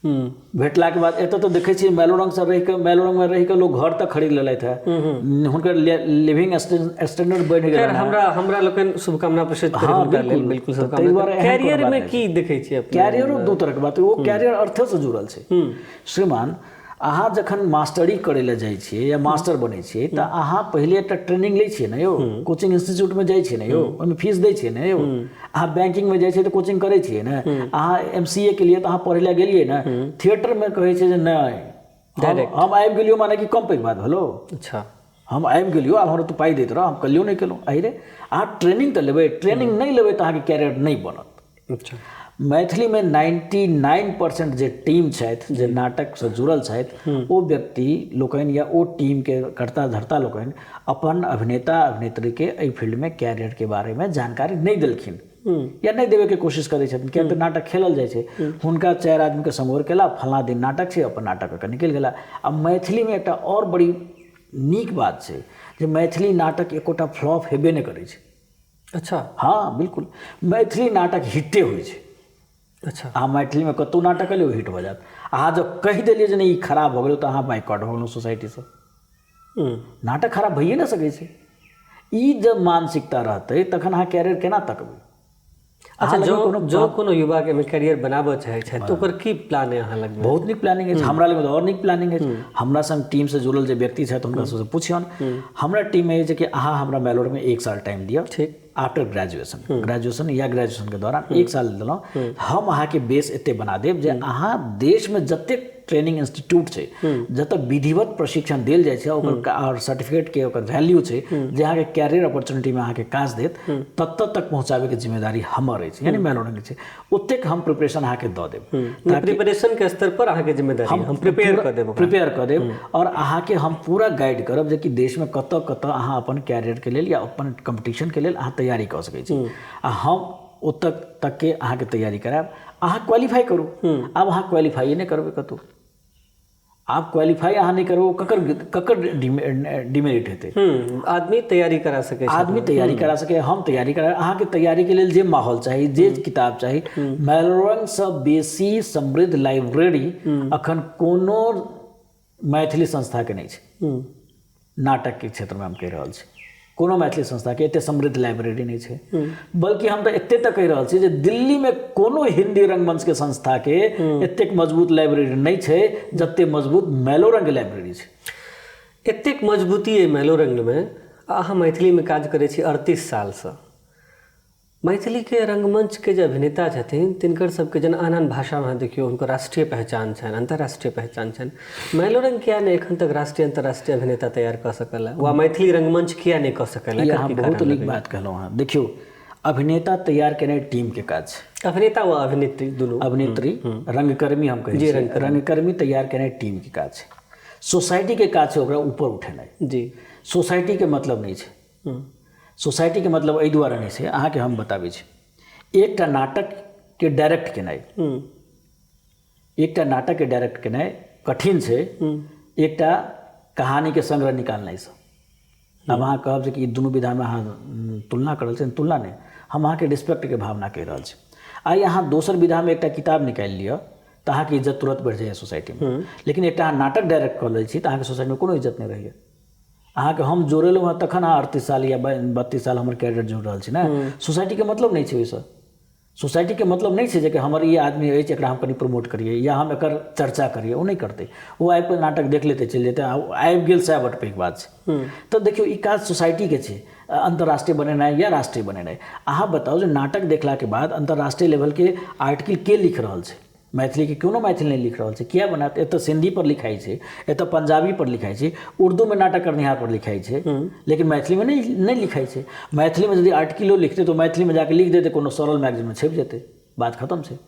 भेटलाके बाद एतऽ तऽ देखै छियै मैलोरंगसँ रहिकऽ, मैलोरंगमे रहिकऽ लोक घर तक खरीद लेलथि हेँ, हुनकर लिविंग स्टैंडर्ड बढ़ि गेल। खैर, हमरा हमरा लोकनि शुभकामना प्रेषित करी हँ, हुनका लेल, बिल्कुल। बिल्कुल तऽ शुभकामना। ताहि दुआरे एहन कोनो कैरियर बात में नहि की देखै छियै अपने? कैरियरो दू तरहके बात, ओ कैरियर अर्थेसँ जुड़ल छै। श्रीमान, अहाँ जखन मास्टरी करै लए जाइ छियै या मास्टर बनै छियै तऽ अहाँ पहिले एकटा ट्रेनिंग लै छियै ने यौ, कोचिंग इंस्टीट्यूटमे जाइ छियै ने यौ, ओहिमे फीस दै छियै ने यौ। अहाँ बैंकिंगमे जाइ छियै तऽ कोचिंग करै छियै ने, अहाँ MCA के लिए तऽ अहाँ पढ़ै लए गेलियै ने। थिएटरमे कहै छै जे नहि, हम आबि गेलियौ, माने कि कम पैघ बात भेलौ। अच्छा, हम आबि गेलियौ, आब हमरा तू पाइ दैत रह, हम कलियौ नहि केलहुँ। अहि रे, अहाँ ट्रेनिंग तऽ लेबै, ट्रेनिंग नहि लेबै तऽ अहाँके कैरियर नहि बनत। अच्छा, मैथिलीमे 99% जे टीम छथि जे नाटकसँ जुड़ल छथि, ओ व्यक्ति लोकनि या ओ टीमके कर्ता धर्ता लोकनि अपन अभिनेता अभिनेत्रीके एहि फील्डमे कैरियरके बारेमे जानकारी नहि देलखिन या नहि देबैके कोशिश करै छथिन। किया तऽ नाटक खेलल जाइ छै, हुनका 4 आदमीके समोर केला, फलाँ दिन नाटक छै, अपन नाटक कऽ निकलि गेला। आ मैथिलीमे एकटा आओर बड़ी नीक बात छै जे मैथिली नाटक एकोटा फ्लॉप हेबे नहि करै छै। अच्छा, हँ बिल्कुल, मैथिली नाटक हिटे होइ छै। अच्छा, अहाँ मैथिलीमे कतहु नाटक कलियौ हिट भऽ जायत। अहाँ जब कहि देलियै जे नहि ई खराब भऽ गेलै तऽ अहाँ बाइकआउट भऽ गेलहुँ सोसाइटीसँ। नाटक खराब भइए नहि सकै छै। ई जब मानसिकता रहतै तखन अहाँ कैरियर केना तकबै? अच्छा, जो कोनो युवाके एहिमे कैरियर बनाबऽ चाहै छथि तऽ ओकर की प्लान अइ अहाँ लगमे? बहुत नीक प्लानिंग अछि हमरा लगमे, आओर नीक प्लानिंग अछि। हमरा संग टीमसँ जुड़ल जे व्यक्ति छथि हुनका सबसँ पुछियौन। हमरा टीममे अछि कि अहाँ हमरा मैलोरमे 1 साल टाइम दिअ, ठीक, आफ्टर ग्रेजुएशन, ग्रेजुएशन या ग्रेजुएशनके दौरान 1 साल देलहुँ, हम अहाँके बेस एते बना देब जे अहाँ देशमे जतेक ट्रेनिंग इंस्टीट्यूट छै जतऽ विधिवत प्रशिक्षण देल जाइ छै ओकर आओर सर्टिफिकेटके ओकर वैल्यू छै जे अहाँके कैरियर अपॉर्चुनिटीमे अहाँके काज देत, ततऽ तक पहुँचाबैके जिम्मेदारी हमर अछि, यानी मैलोरंग छै। ओतेक हम प्रिपरेशन अहाँके दऽ देब। प्रिपरेशनके स्तर पर अहाँके जिम्मेदारी, हम प्रिपेयर कऽ देब, प्रिपेयर कऽ देब आओर अहाँके हम पूरा गाइड करब जे कि देशमे कतऽ कतऽ अहाँ अपन कैरियरके लेल या अपन कम्पटिशनके लेल अहाँ तैयारी कऽ सकै छी, आ हम ओतऽ तकके अहाँके तैयारी करायब। अहाँ क्वालिफाइ करू। आब अहाँ क्वालिफाइए नहि करबै कतहु, आब क्वालिफाइ अहाँ नहि करबै, ककर ककर डिमेरिट हेतै? आदमी तैयारी करा सकै, आदमी तैयारी करा सकै, हम तैयारी करा, अहाँके तैयारीके लेल जे माहौल चाही, जे किताब चाही। मैलोरंगसँ बेसी समृद्ध लाइब्रेरी अखन कोनो मैथिली संस्थाके नहि छै। नाटकके क्षेत्रमे हम कहि रहल छी, कोनो मैथिली संस्थाके एते समृद्ध लाइब्रेरी नहि छै। बल्कि हम तऽ एते तक कहि रहल छी जे दिल्लीमे कोनो हिंदी रंगमंचके संस्थाके एतेक मजबूत लाइब्रेरी नहि छै जते मजबूत मैलोरंग लाइब्रेरी छै। एतेक मजबूती अइ मैलोरंगमे। अहाँ मैथिलीमे काज करै छी 38 सालसँ। मैथिलीके रंगमंचके जे अभिनेता छथिन तिनकर सबके जेना आन आन भाषामे अहाँ देखियौ हुनकर राष्ट्रीय पहचान छनि, अंतर्राष्ट्रीय पहचान छनि। मैलोरंग किया नहि एखन तक राष्ट्रीय अंतर्राष्ट्रीय अभिनेता तैयार कऽ सकल है, वा मैथिली रंगमंच किया नहि कऽ सकल है? अहाँ बहुत नीक बात कहलहुँ। अहाँ देखियौ, अभिनेता तैयार केनाइ टीमके काज छै। अभिनेता व अभिनेत्री दुनू, अभिनेत्री रंगकर्मी हम कहै छी, रंगकर्मी तैयार केनाइ टीमके काज छै। सोसाइटीके काज छै ओकरा ऊपर उठेनाइ। जी, सोसाइटीके मतलब नहि छै। सोसाइटीके मतलब एहि दुआरे नहि छै, अहाँके हम बताबै छी। एकटा नाटकके डायरेक्ट केनाइ, एकटा नाटकके डायरेक्ट केनाइ कठिन छै एकटा कहानीके संग्रह निकालनाइसँ। आब अहाँ कहब जे कि ई दुनू विधामे अहाँ तुलना कर रहल छी, तुलना नहि, हम अहाँके रिस्पेक्टके भावना कहि रहल छी। आइ अहाँ दोसर विधामे एकटा किताब निकालि लिअ तऽ अहाँके इज्जत तुरंत बढ़ि जाइए सोसाइटीमे, लेकिन एकटा अहाँ नाटक डायरेक्ट कऽ लै छी तऽ अहाँके सोसाइटीमे कोनो इज्जत नहि रहैए। अहाँके हम जोड़ेलहुँ हँ तखन अहाँ 38 साल या 32 साल हमर कैरियर जुड़ि रहल छी ने। सोसाइटीके मतलब नहि छै ओहिसँ। सोसाइटीके मतलब नहि छै जे कि हमर ई आदमी अछि एकरा हम कनि प्रमोट करियै या हम एकर चर्चा करियै, ओ नहि करतै। ओ आबि कऽ नाटक देख लेतै चलि जेतै, आबि गेल सएह बड पैघ बात छै। तऽ देखियौ, ई काज सोसाइटीके छै, अंतर्राष्ट्रीय बनेनाइ या राष्ट्रीय बनेनाइ। अहाँ बताउ जे नाटक देखलाके बाद अंतर्राष्ट्रीय लेवलके आर्टिकल के लिख रहल छै? मैथिलीके कोनो मैथिल नहि लिख रहल छै। किया बनायत? एतऽ सिन्धी पर लिखाइ छै, एतऽ पंजाबी पर लिखाइ छै, उर्दूमे नाटक करनिहार पर लिखाइ छै, लेकिन मैथिलीमे नहि लिखाइ छै। मैथिलीमे यदि आर्टिकलो लिखतै तऽ मैथिलीमे जाके लिख देतै, कोनो सरल मैगजीनमे छपि जेतै, बात खतम छै।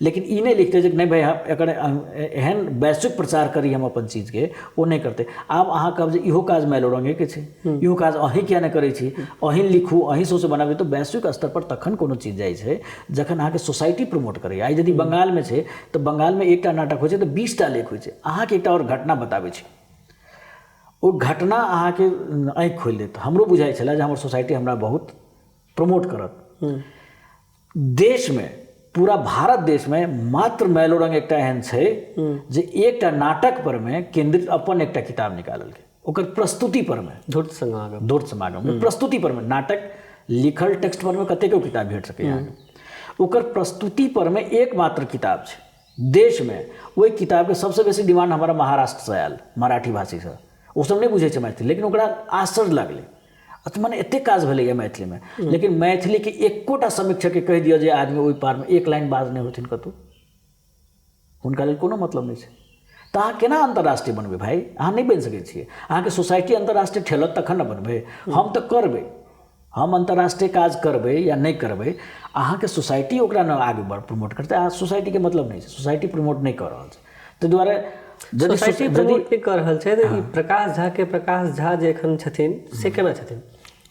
लेकिन ई नहि लिखतै जे नहि भाइ हम एकर एहन वैश्विक प्रचार करी हम अपन चीजके, ओ नहि करतै। आब अहाँ कहब जे इहो काज मैलोरंगेके छै, इहो काज अहीं किया नहि करै छी, अहीं लिखू, अहीं सोच बनाबी। तऽ वैश्विक स्तर पर तखन कोनो चीज जाइ छै जखन अहाँके सोसाइटी प्रमोट करैए। आइ यदि बंगालमे छै तऽ बंगालमे एकटा नाटक होइ छै तऽ 20टा लेख होइ छै। अहाँके एकटा आओर घटना बताबै छी, ओ घटना अहाँके आँखि खोलि देत। हमरो बुझाइ छलै जे हमर सोसाइटी हमरा बहुत प्रमोट करत। देशमे, पूरा भारत देशमे मात्र मैलोरंग एकटा एहन छै जे एकटा नाटक परमे केंद्रित अपन एकटा किताब निकाललकै, ओकर प्रस्तुति परमे, धूर्त समागम, धूर्त समागम प्रस्तुति परमे, नाटक लिखल टेक्स्ट परमे कतेको किताब भेट सकैए अहाँके, ओकर प्रस्तुति परमे एकमात्र किताब छै। देशमे ओहि किताबके सबसँ बेसी डिमांड हमरा महाराष्ट्रसँ आयल, मराठी भाषीसँ। ओसब नहि बुझै छै मैथिली, लेकिन ओकरा आश्चर्य लागलै, मने एतेक काज भेलैए मैथिलीमे। लेकिन मैथिलीके एकोटा समीक्षकके कहि दिअ जे आदमी ओहि पारमे एक लाइन बाज नहि होथिन कतहु, हुनका लेल कोनो मतलब नहि छै। तऽ अहाँ केना अन्तर्राष्ट्रीय बनबै भाइ? अहाँ नहि बनि सकै छियै। अहाँके सोसाइटी अन्तर्राष्ट्रीय ठेलत तखन ने बनबै। हम तऽ करबै, हम अन्तर्राष्ट्रीय काज करबै या नहि करबै, अहाँके सोसाइटी ओकरा ने आगू प्रमोट करतै। अहाँ सोसाइटीके मतलब नहि छै, सोसाइटी प्रमोट नहि कऽ रहल छै। ताहि दुआरे यदि सोसाइटी प्रमोट नहि कऽ रहल छै तऽ ई प्रकाश झाके प्रकाश झा जे एखन छथिन से केना छथिन?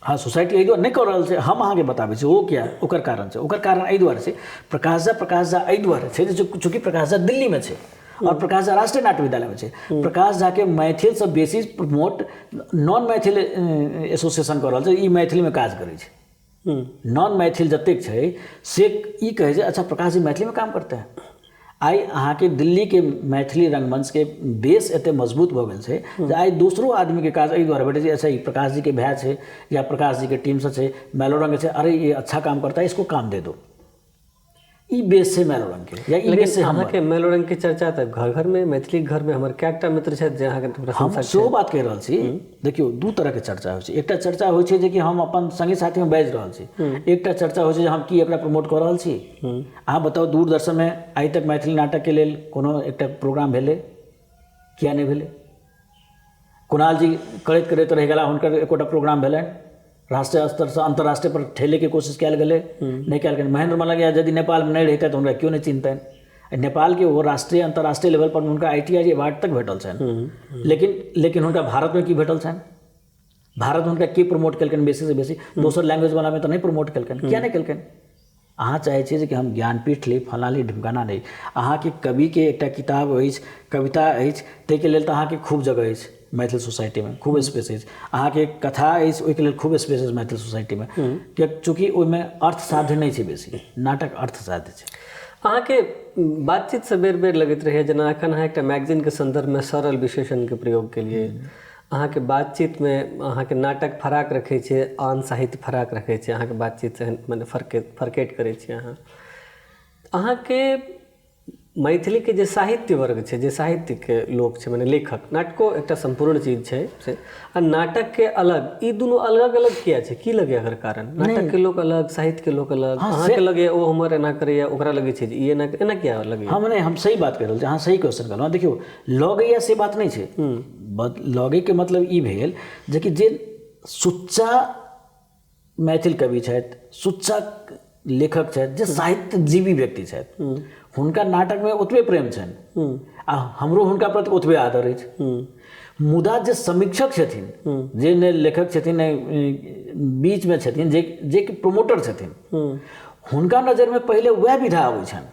हँ, सोसाइटी एहि दुआरे नहि कऽ रहल छै, हम अहाँके बताबै छी ओ किया, ओकर कारण छै। ओकर कारण एहि दुआरे छै, प्रकाश झा प्रकाश झा एहि दुआरे छै जे चूँकि प्रकाश झा दिल्लीमे छै आओर प्रकाश झा राष्ट्रीय नाट्य विद्यालयमे छै। प्रकाश झाके मैथिलसँ बेसी प्रमोट नॉन मैथिल एसोसिएशन कऽ रहल छै, ई मैथिलीमे काज करै छै। नॉन मैथिल जतेक छै से ई कहै छै अच्छा प्रकाश जी मैथिलीमे काम करते हैं। आइ अहाँके दिल्लीके मैथिली रंगमंचके बेस एते मजबूत भऽ गेल छै जे आइ दोसरो आदमीके काज एहि दुआरे भेटै छै, अच्छा ई प्रकाश जीके भाय छै या प्रकाश जीके टीमसँ छै, मैलोरंग छै, अरे ये अच्छा काम करता है, इसको काम दे दो। ई बेस छै मैलोरंगके या ई बेस छै। अहाँके मैलोरंगके चर्चा तऽ घर घरमे, मैथिली घरमे हमर कएकटा मित्र छथि जे अहाँके हम सेहो बात कहि रहल छी। देखियौ, दू तरहके चर्चा होइ छै। एकटा चर्चा होइ छै जेकि हम अपन संगी साथीमे बाजि रहल छी, एकटा चर्चा होइ छै जे हम की एकरा प्रमोट कऽ रहल छी। अहाँ बताउ, दूरदर्शनमे आइ तक मैथिली नाटकके लेल कोनो एकटा प्रोग्राम भेलै? किया नहि भेलै? कुणाल जी करैत करैत रहि गेला, हुनकर एकोटा प्रोग्राम भेलनि? राष्ट्रीय स्तरसँ अन्तर्राष्ट्रीय पर ठेलैके कोशिश कयल गेलै? नहि कयल गेलै। महेंद्र मलंगिया यदि नेपालमे नहि रहितै तऽ हुनका केओ नहि चिन्हतनि। नेपालके ओ राष्ट्रीय अन्तर्राष्ट्रीय लेवल पर हुनका ITI award तक भेटल छनि, लेकिन लेकिन हुनका भारतमे की भेटल छनि? भारतमे हुनका के प्रमोट केलकनि बेसीसँ बेसी? दोसर लैंग्वेज वालामे तऽ नहि प्रमोट केलकनि। किया नहि केलकनि? अहाँ चाहै छियै जे कि हम ज्ञानपीठ ली, फलाँ ली, ढिमकाना ली। अहाँके कविके एकटा किताब अछि, कविता अछि, ताहिके लेल तऽ अहाँके खूब जगह अछि मैथिल सोसाइटीमे, खूब स्पेस अछि। अहाँके कथा अछि, ओहिके लेल खूब स्पेस अछि मैथिल सोसाइटीमे, किएक चूँकि ओहिमे अर्थ साध्य नहि छै बेसी, नाटक अर्थ साध्य छै। अहाँके बातचीतसँ बेर बेर लगैत रहैए जेना एखन अहाँ एकटा मैगजीनके सन्दर्भमे सरल विशेषणके प्रयोग केलियै। अहाँके बातचीतमे अहाँके नाटक फराक रखै छै, आन साहित्य फराक रखै छै, अहाँके बातचीत मने फरकेट करै छी अहाँ। अहाँके मैथिलीके जे साहित्य वर्ग छै, जे साहित्यके लोक छै, मने लेखक, नाटको एकटा सम्पूर्ण चीज छै से, आ नाटकके अलग, ई दुनू अलग अलग किया छै? की लगैए एकर कारण? नाटकके लोक अलग, साहित्यके लोक अलग, अहाँके लगैए ओ हमर एना करैए, ओकरा लगै छै जे ई एना, एना किया लगैए? हम नहि, हम सही बात कहि रहल छी, अहाँ सही क्वेश्चन कहलहुँ। देखियौ, लगैए से बात नहि छै, लगैके मतलब ई भेल जेकि जे सुच्चा मैथिल कवि छथि, सुच्चा लेखक छथि, जे साहित्यजीवी व्यक्ति छथि, हुनका नाटकमे ओतबे प्रेम छनि आ हमरो हुनका प्रति ओतबे आदर अछि। मुदा जे समीक्षक छथिन, जे नहि लेखक छथिन नहि बीचमे छथिन, जे जे कि प्रमोटर छथिन, हुनका नजरिमे पहिले वएह विधा आबै छनि,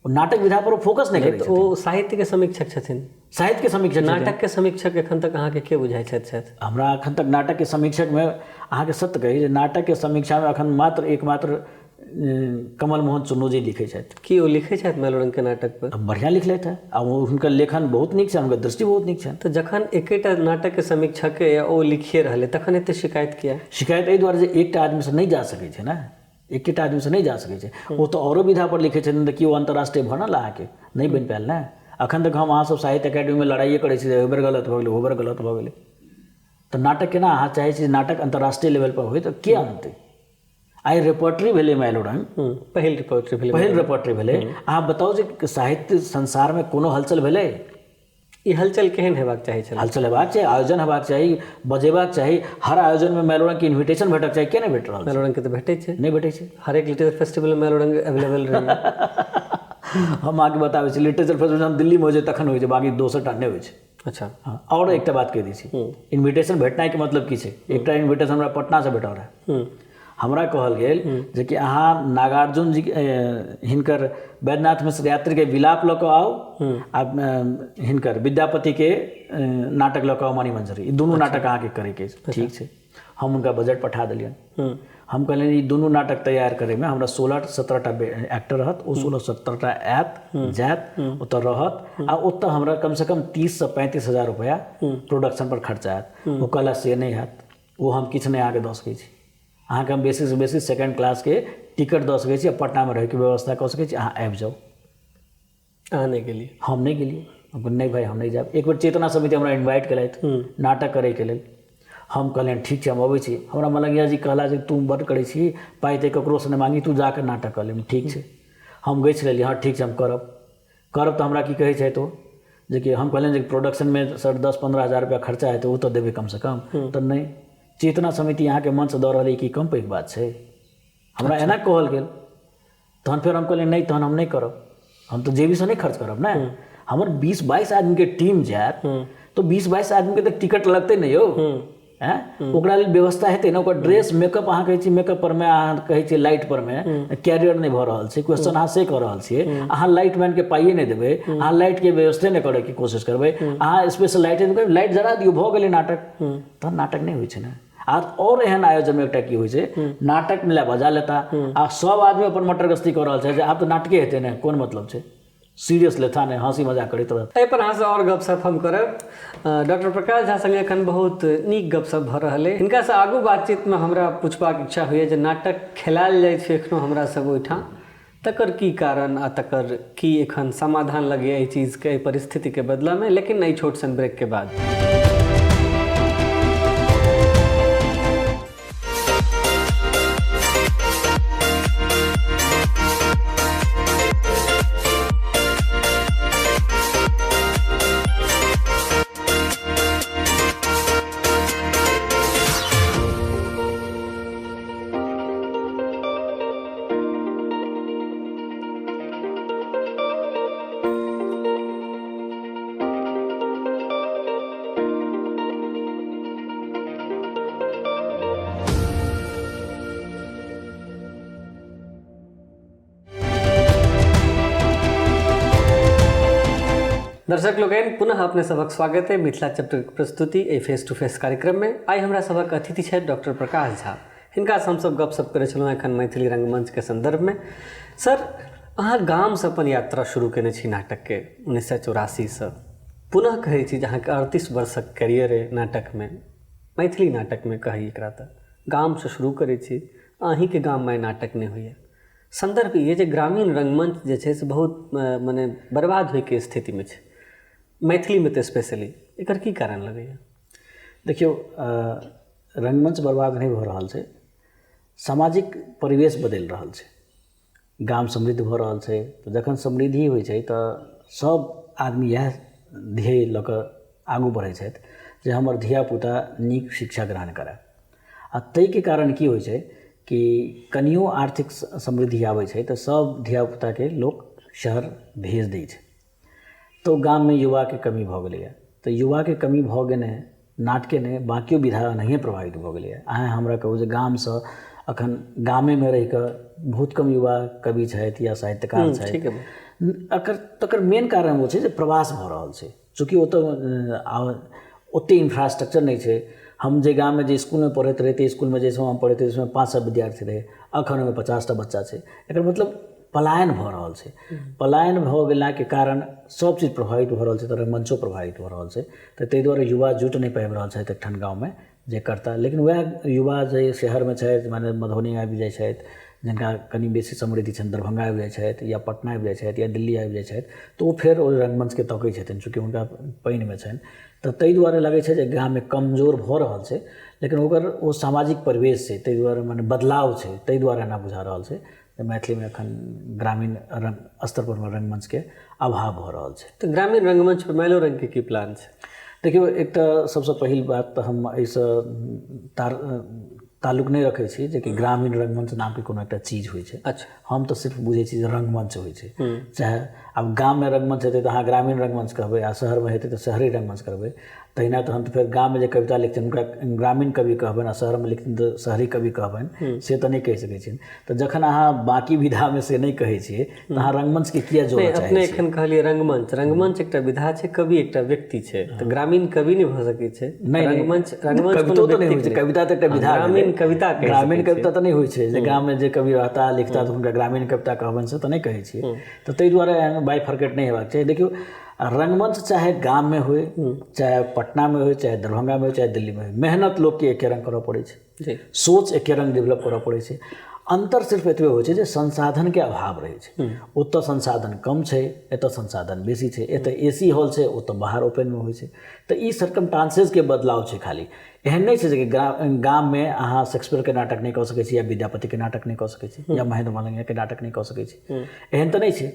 नाटक विधा पर फोकस नहि करै छथिन। ओ साहित्यके समीक्षक छथिन, साहित्यके समीक्षक, नाटकके समीक्षक एखन तक अहाँके के बुझाइ छथि? हमरा एखन तक नाटकके समीक्षकमे अहाँके सत्य कही जे नाटकके समीक्षामे एखन मात्र एकमात्र कमल मोहन चुन्नू जी लिखै छथि। की ओ लिखै छथि मैलोरंगके नाटक पर? बढ़िआँ लिख लैत है आ हुनकर लेखन बहुत नीक छनि, हुनकर दृष्टि बहुत नीक छनि। तऽ जखन एकेटा नाटकके समीक्षक ओ लिखिए रहलै तखन एते शिकायत किया? शिकायत एहि दुआरे जे एकटा आदमीसँ नहि जा सकै छै ने, एकेटा आदमीसँ नहि जा सकै छै। ओ तऽ औरो विधा पर लिखै छथिन, तऽ की ओ अन्तर्राष्ट्रीय बनल? अहाँके नहि बनि पायल ने। अखन तक हम अहाँ सब साहित्य अकेडमीमे लड़ाइए करै छी, एहि बेर गलत भऽ गेलै, ओहि बेर गलत भऽ गेलै, तऽ नाटक केना? अहाँ चाहै छी नाटक अन्तर्राष्ट्रीय लेवल पर होइ तऽ के अनतै? आइ रेपर्टरी भेलै मैलोरंग, पहिल रिपर्टरी भेलै, पहिल रेपर्टरी भेलै। अहाँ बताउ जे साहित्य संसारमे कोनो हलचल भेलै? ई हलचल केहन हेबाक चाही छलै? हलचल हेबाक चाही, आयोजन हेबाक चाही, बजेबाक चाही, हर आयोजनमे मैलोरंगके इन्विटेशन भेटक चाही। किया नहि भेट रहल? मैलोरंगके तऽ भेटै छै। नहि भेटै छै। हरेक लिटरेचर फेस्टिवलमे मैलोरंग अवेलेबल रहै। हम अहाँके बताबै छी, लिटरेचर फेस्टिवल जहन दिल्लीमे होइ छै तखन होइ छै, बाकी दोसर टा नहि होइ छै। अच्छा। हँ, आओर एकटा बात कहि दै छी, इन्विटेशन भेटनाइके मतलब की छै? एकटा इन्विटेशन हमरा पटनासँ भेटल रहए। हमरा कहल गेल जे कि अहाँ नागार्जुन जी हिनकर वैद्यनाथ मिश्र यात्रीके विलाप लऽ कऽ आउ आ हिनकर विद्यापतिके नाटक लऽ कऽ आउ मणिमंजरी, ई दुनू नाटक अहाँके करैके अछि। ठीक छै, हम हुनका बजट पठा देलियनि। हम कहलियनि ई दुनू नाटक तैयार करैमे हमरा 16-17 टा एक्टर रहत, ओ 16-17 टा आयत जायत, ओतऽ रहत आ ओतऽ हमरा कमसँ कम 30 से 35 हजार रुपैआ प्रोडक्शन पर खर्चा आयत। ओ कहला से नहि हैत, ओ हम किछु नहि अहाँके दऽ सकै छी, अहाँके हम बेसीसँ बेसी सेकेंड क्लासके टिकट दऽ सकै छी आ पटनामे रहैके व्यवस्था कऽ सकै छी, अहाँ आबि जाउ। अहाँ नहि गेलियै? हम नहि गेलियै। हम कहलियै, नहि भाइ, हम नहि जायब। एक बेर चेतना समिति हमरा इन्वाइट केलथि नाटक करैके लेल। हम कहलियनि ठीक छै, हम अबै छी। हमरा मलंगिया जी कहला जे तू बड्ड करै छी, पाइ तऽ ककरोसँ नहि मांगी, तू जाकऽ नाटक कऽ ले। ठीक छै, हम गछि लेलियै, हँ ठीक छै, हम करब करब। तऽ हमरा की कहै छथि ओ जेकि हम कहलियनि जे प्रोडक्शनमे सर 10-15 हजार रुपैआ खर्चा हेतै, ओ तऽ देबै कमसँ कम। तऽ नहि, चेतना समिति अहाँके मंच दऽ रहल अइ कि कम पैघ बात छै? हमरा एना कहल गेल। तहन फेर हम कहलियै नहि, तहन हम नहि करब, हम तऽ जेबीसँ नहि खर्च करब ने। हमर 20-22 आदमीके टीम जायत तऽ 20-22 आदमीके तऽ टिकट लगतै ने यौ, आँय, ओकरा लेल व्यवस्था हेतै ने, ओकर ड्रेस मेकअप, अहाँ कहै छियै मेकअप परमे, अहाँ कहै छियै लाइट परमे कैरियर नहि भऽ रहल छै, क्वेश्चन अहाँ से कऽ रहल छियै। अहाँ लाइटमैनके पाइए नहि देबै, अहाँ लाइटके व्यवस्थे नहि करैके कोशिश करबै, अहाँ स्पेशल लाइट लाइट जरा दियौ, भऽ गेलै नाटक। तहन नाटक नहि होइ छै ने। आ आओर एहन आयोजनमे एकटा की होइ छै, नाटक लए बजा लेता आ सब आदमी अपन मटर गस्ती कऽ रहल छै जे आब तऽ नाटके हेतै ने, कोन मतलब छै, सीरियस लेता नहि, हँसी मजाक करैत रहत। एहि पर अहाँसँ आओर गपशप हम करब। डॉक्टर प्रकाश झा संगे एखन बहुत नीक गपशप भऽ रहल अइ। हिनकासँ आगू बातचीतमे हमरा पुछबाक इच्छा होइए जे नाटक खेलायल जाइ छै एखनो हमरा सब ओहिठाम, तकर की कारण आ तकर की एखन समाधान लगैए एहि चीजके, एहि परिस्थितिके बदलामे, लेकिन एहि छोट सन ब्रेकके बाद। दर्शक लोकनि, पुनः अपने सबक स्वागत है मिथिला चैप्टर के प्रस्तुति एहि फेस टू फेस कार्यक्रम में। आइ हमरा सबक अतिथि छथि डॉक्टर प्रकाश झा। हिनकासँ हमसब गपशप करै छलहुँ एखन मैथिली रंगमंचके सन्दर्भमे। सर, अहाँ गामसँ अपन यात्रा शुरू केने छी नाटकके 1984सँ। पुनः कहै छी जे अहाँके 38 वर्षक कैरियर अइ नाटकमे, मैथिली नाटकमे कही एकरा, तऽ गामसँ शुरू करै छी, अहीँके गाममे नाटक नहि होइए। सन्दर्भ ई अइ जे ग्रामीण रंगमंच जे छै से बहुत मने बर्बाद होइके स्थितिमे छै मैथिलीमे तऽ स्पेशली, एकर की कारण लगैए? देखियौ, रंगमंच बर्बाद नहि भऽ रहल छै, सामाजिक परिवेश बदलि रहल छै, गाम समृद्ध भऽ रहल छै। तऽ जखन समृद्धि होइ छै तऽ सब आदमी इएह ध्येय लऽ कऽ आगू बढ़ै छथि जे हमर धियापुता नीक शिक्षा ग्रहण करय। आ ताहिके कारण की होइ छै कि कनियो आर्थिक समृद्धि आबै छै तऽ सब धियापुताके लोक शहर भेज दै छै। तऽ गाममे युवाके कमी भऽ गेलैए। तऽ युवाके कमी भऽ गेने नाटके नहि, बाँकियो विधा एनाहिए प्रभावित भऽ गेलैए। अहाँ हमरा कहू जे गामसँ एखन गामेमे रहिकऽ बहुत कम युवा कवि छथि या साहित्यकार छथि। एकर तकर मेन कारण ओ छै जे प्रवास भऽ रहल छै। चूँकि ओतऽ ओतेक इन्फ्रास्ट्रक्चर नहि छै। हम जे गाममे जे इसकुलमे पढ़ैत रही, ताहि इसकुलमे जाहि समय हम पढ़ैत रही, उसमे 500 विद्यार्थी रहै, एखन ओहिमे 50टा बच्चा छै। एकर मतलब पलायन भऽ रहल छै। पलायन भऽ गेलाके कारण सब चीज प्रभावित भऽ रहल छै, तऽ रंगमंचो प्रभावित भऽ रहल छै। तऽ ताहि दुआरे युवा जुटि नहि पाबि रहल छथि एकठाम गाँवमे जे करता। लेकिन वएह युवा जे शहरमे छथि, माने मधुबनी आबि जाइ छथि, जिनका कनि बेसी समृद्धि छनि, दरभंगा आबि जाइ छथि या पटना आबि जाइ छथि या दिल्ली आबि जाइ छथि, तऽ ओ फेर ओहि रंगमंचके तकै छथिन, चूँकि हुनका पानिमे छनि। तऽ ताहि दुआरे लगै छै जे गाममे कमजोर भऽ रहल छै, लेकिन ओकर ओ सामाजिक परिवेश छै, ताहि दुआरे मने बदलाव छै, ताहि दुआरे एना बुझा रहल छै जे मैथिलीमे एखन ग्रामीण रंग स्तर पर रंगमंचके अभाव भऽ रहल छै। तऽ ग्रामीण रंगमंच पर मैलोरंगके की प्लान छै? देखियौ, एक तऽ सबसँ पहिल बात तऽ हम एहिसँ ताल्लुक नहि रखै छी जेकि ग्रामीण रंगमंच नामके कोनो एकटा चीज होइ छै। अच्छा। हम तऽ सिर्फ बुझै छी जे रंगमंच होइ छै, चाहे आब गाममे रंगमंच हेतै तऽ अहाँ ग्रामीण रंगमंच कहबै आ शहरमे हेतै तऽ शहरी रंगमंच करबै। तहिना तहन तऽ फेर गाममे जे कविता लिखथिन हुनका ग्रामीण कवि कहबनि आ शहरमे लिखथिन तऽ शहरी कवि कहबनि, से तऽ नहि कहि सकै छियनि। तऽ जखन अहाँ बाँकी विधामे से नहि कहै छियै तऽ अहाँ रंगमंचके किया जोड़ऽ चाहै अपने एखन कहलियै रंगमंच, रंगमंच एकटा विधा छै, कवि एकटा व्यक्ति छै, तऽ ग्रामीण कवि नहि भऽ सकै छै। नहि, रंगमंच रंगमंच कवितो तऽ नहि होइ छै, कविता तऽ एकटा विधा, ग्रामीण कविता, ग्रामीण कविता तऽ नहि होइ छै जे गाममे जे कवि रहता लिखता तऽ हुनका ग्रामीण कविता कहबनि, से तऽ नहि कहै छियै। तऽ ताहि दुआरे एहन बाइफर्केट नहि हेबाक चाही। देखियौ, रंगमंच चाहे गाममे होइ, चाहे पटनामे होइ, चाहे दरभंगामे होइ, चाहे दिल्लीमे होइ, मेहनत लोकके एके रंग करऽ पड़ै छै, सोच एके रंग डेवलप करऽ पड़ै छै। अन्तर सिर्फ एतबे होइ छै जे संसाधनके अभाव रहै छै। ओतऽ संसाधन कम छै, एतऽ संसाधन बेसी छै। एतऽ ए सी हॉल छै, ओतऽ बाहर ओपनमे होइ छै। तऽ ई सर्कमटांसेसके बदलाव छै खाली। एहन नहि छै जे गाममे अहाँ शेक्सपियरके नाटक नहि कऽ सकै छी, या विद्यापतिके नाटक नहि कऽ सकै छी, या महेंद्र मलंगियाके नाटक नहि कऽ सकै छी, एहन तऽ नहि छै।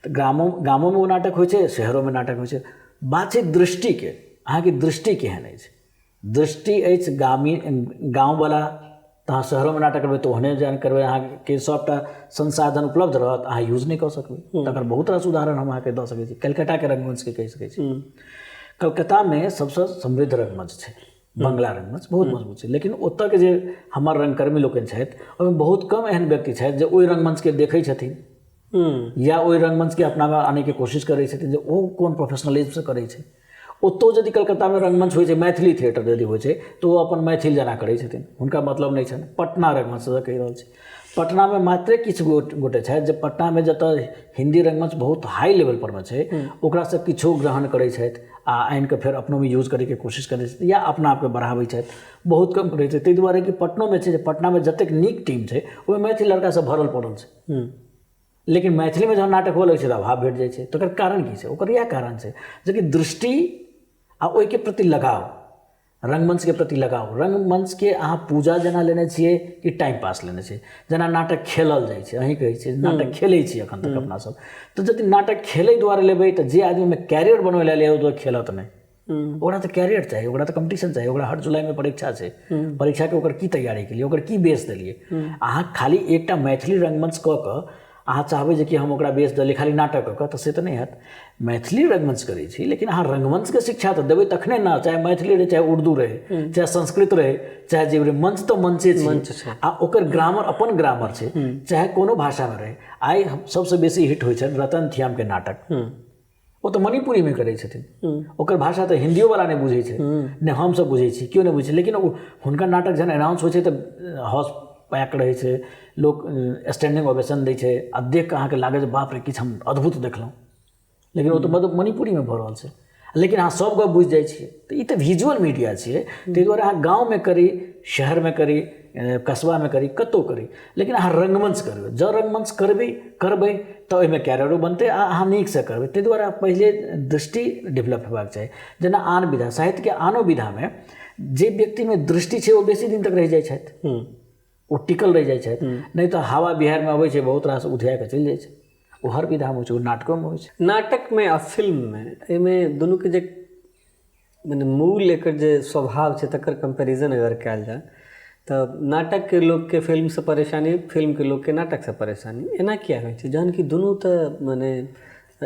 तऽ गामोमे ओ नाटक होइ छै, शहरोमे नाटक होइ छै। बात छै दृष्टिके, अहाँके दृष्टि केहन अछि। दृष्टि अछि ग्रामीण गाँववला तऽ अहाँ शहरोमे नाटक करबै तऽ ओहने जान करबै। अहाँके सभटा संसाधन उपलब्ध रहत, अहाँ यूज नहि कऽ सकबै। तकर बहुत रास उदाहरण हम अहाँके दऽ सकै छी। कलकत्ताके रंगमंचके कहि सकै छी। कलकत्तामे सबसँ समृद्ध रंगमंच छै, बंगला रंगमंच बहुत मजबूत छै, लेकिन ओतऽके जे हमर रंगकर्मी लोकनि छथि, ओहिमे बहुत कम एहन व्यक्ति छथि जे ओहि रंगमंचके देखै छथिन या ओहि रंगमंचके अपनामे आनैके कोशिश करै छथिन जे ओ कोन प्रोफेशनलिज्मसँ करै छै। ओतौ यदि कलकत्तामे रंगमंच होइ छै, मैथिली थिएटर यदि होइ छै, तऽ ओ अपन मैथिल जेना करै छथिन, हुनका मतलब नहि छनि। पटना रंगमंचसँ कहि रहल छी, पटनामे मात्रे किछु गोटे छथि जे पटनामे जतऽ हिन्दी रंगमंच बहुत हाई लेवल परमे छै, ओकरासँ किछो ग्रहण करै छथि आ आनिकऽ फेर अपनोमे यूज करैके कोशिश करै छथि या अपना आपके बढ़ाबै छथि। बहुत कम करै छै। ताहि दुआरे कि पटनोमे छै जे पटनामे जतेक नीक टीम छै, ओहिमे मैथिल लड़का सब भरल पड़ल छै, लेकिन मैथिलीमे जहन नाटक हुअ लगै छै तऽ अभाव भेट जाइ छै। तकर कारण की छै? ओकर इएह कारण छै जेकि दृष्टि आ ओहिके प्रति लगाव, रंगमंचके प्रति लगाव। रंगमंचके अहाँ पूजा जेना लेने छियै कि टाइम पास लेने छियै? जेना नाटक खेलल जाइ छै, अहीं कहै छियै नाटक खेलै छी एखन तक अपना सब, तऽ यदि नाटक खेलै दुआरे लेबै तऽ जे आदमी ओहिमे कैरियर बनबै लए एलैए, ओ तऽ खेलत नहि। ओकरा तऽ कैरियर चाही, ओकरा तऽ कम्पटिशन चाही, ओकरा हर जुलाइमे परीक्षा छै। परीक्षाके ओकर की तैयारी केलियै, ओकर की बेस देलियै? अहाँ खाली एकटा मैथिली रंगमंच कऽ कऽ अहाँ चाहबै जे कि हम ओकरा बेस देलियै खाली नाटक कऽ कऽ, तऽ से तऽ नहि हैत। मैथिली रंगमंच करै छी, लेकिन अहाँ रंगमंचके शिक्षा तऽ देबै तखने ने। चाहे मैथिली रहै, चाहे उर्दू रहै, चाहे संस्कृत रहै, चाहे जे रहै, मंच तऽ मंचे छै आ ओकर ग्रामर अपन ग्रामर छै, चाहे कोनो भाषामे रहै। आइ सबसँ बेसी हिट होइ छनि रतन थियामके नाटक, ओ तऽ मणिपुरीमे करै छथिन। ओकर भाषा तऽ हिन्दियोवला नहि बुझै छै, नहि हमसभ बुझै छी, केओ नहि बुझै छै, लेकिन ओ हुनकर नाटक जहन एनाउंस होइ छै तऽ हाउस पैक रहै छै, लोक स्टैंडिंग ओवेशन दै छै आ देख कऽ अहाँके लागत जे बाप रे, किछु हम अद्भुत देखलहुँ। लेकिन ओ तऽ मणिपुरीमे भऽ रहल छै, लेकिन अहाँ सब गप बुझि जाइ छियै। तऽ ई तऽ विजुअल मीडिया छियै। ताहि दुआरे अहाँ गाँवमे करी, शहरमे करी, कस्बामे करी, कतहु करी, लेकिन अहाँ रङ्गमञ्च करबै। जँ रङ्गमञ्च करबै करबै तऽ ओहिमे कैरियरो बनतै आ अहाँ नीकसँ करबै। ताहि दुआरे पहिले दृष्टि डेवलप हेबाक चाही। जेना आन विधा साहित्यके, आनो विधामे जे व्यक्तिमे दृष्टि छै, ओ बेसी दिन तक रहि जाइ छथि, ओ टिकल रहि जाइ छथि। नहि तऽ हवा बिहारमे अबै छै, बहुत रास उधिया कऽ चलि जाइ छै। ओ हर विधामे होइ छै, ओ नाटकोमे होइ छै। नाटकमे आ फिल्ममे, एहिमे दुनूके जे मने मूल एकर जे स्वभाव छै, तकर कम्पेरिजन अगर कयल जाय तऽ नाटकके लोकके फिल्मसँ परेशानी, फिल्मके लोकके नाटकसँ परेशानी, एना किया होइ छै, जहन कि दुनू तऽ मने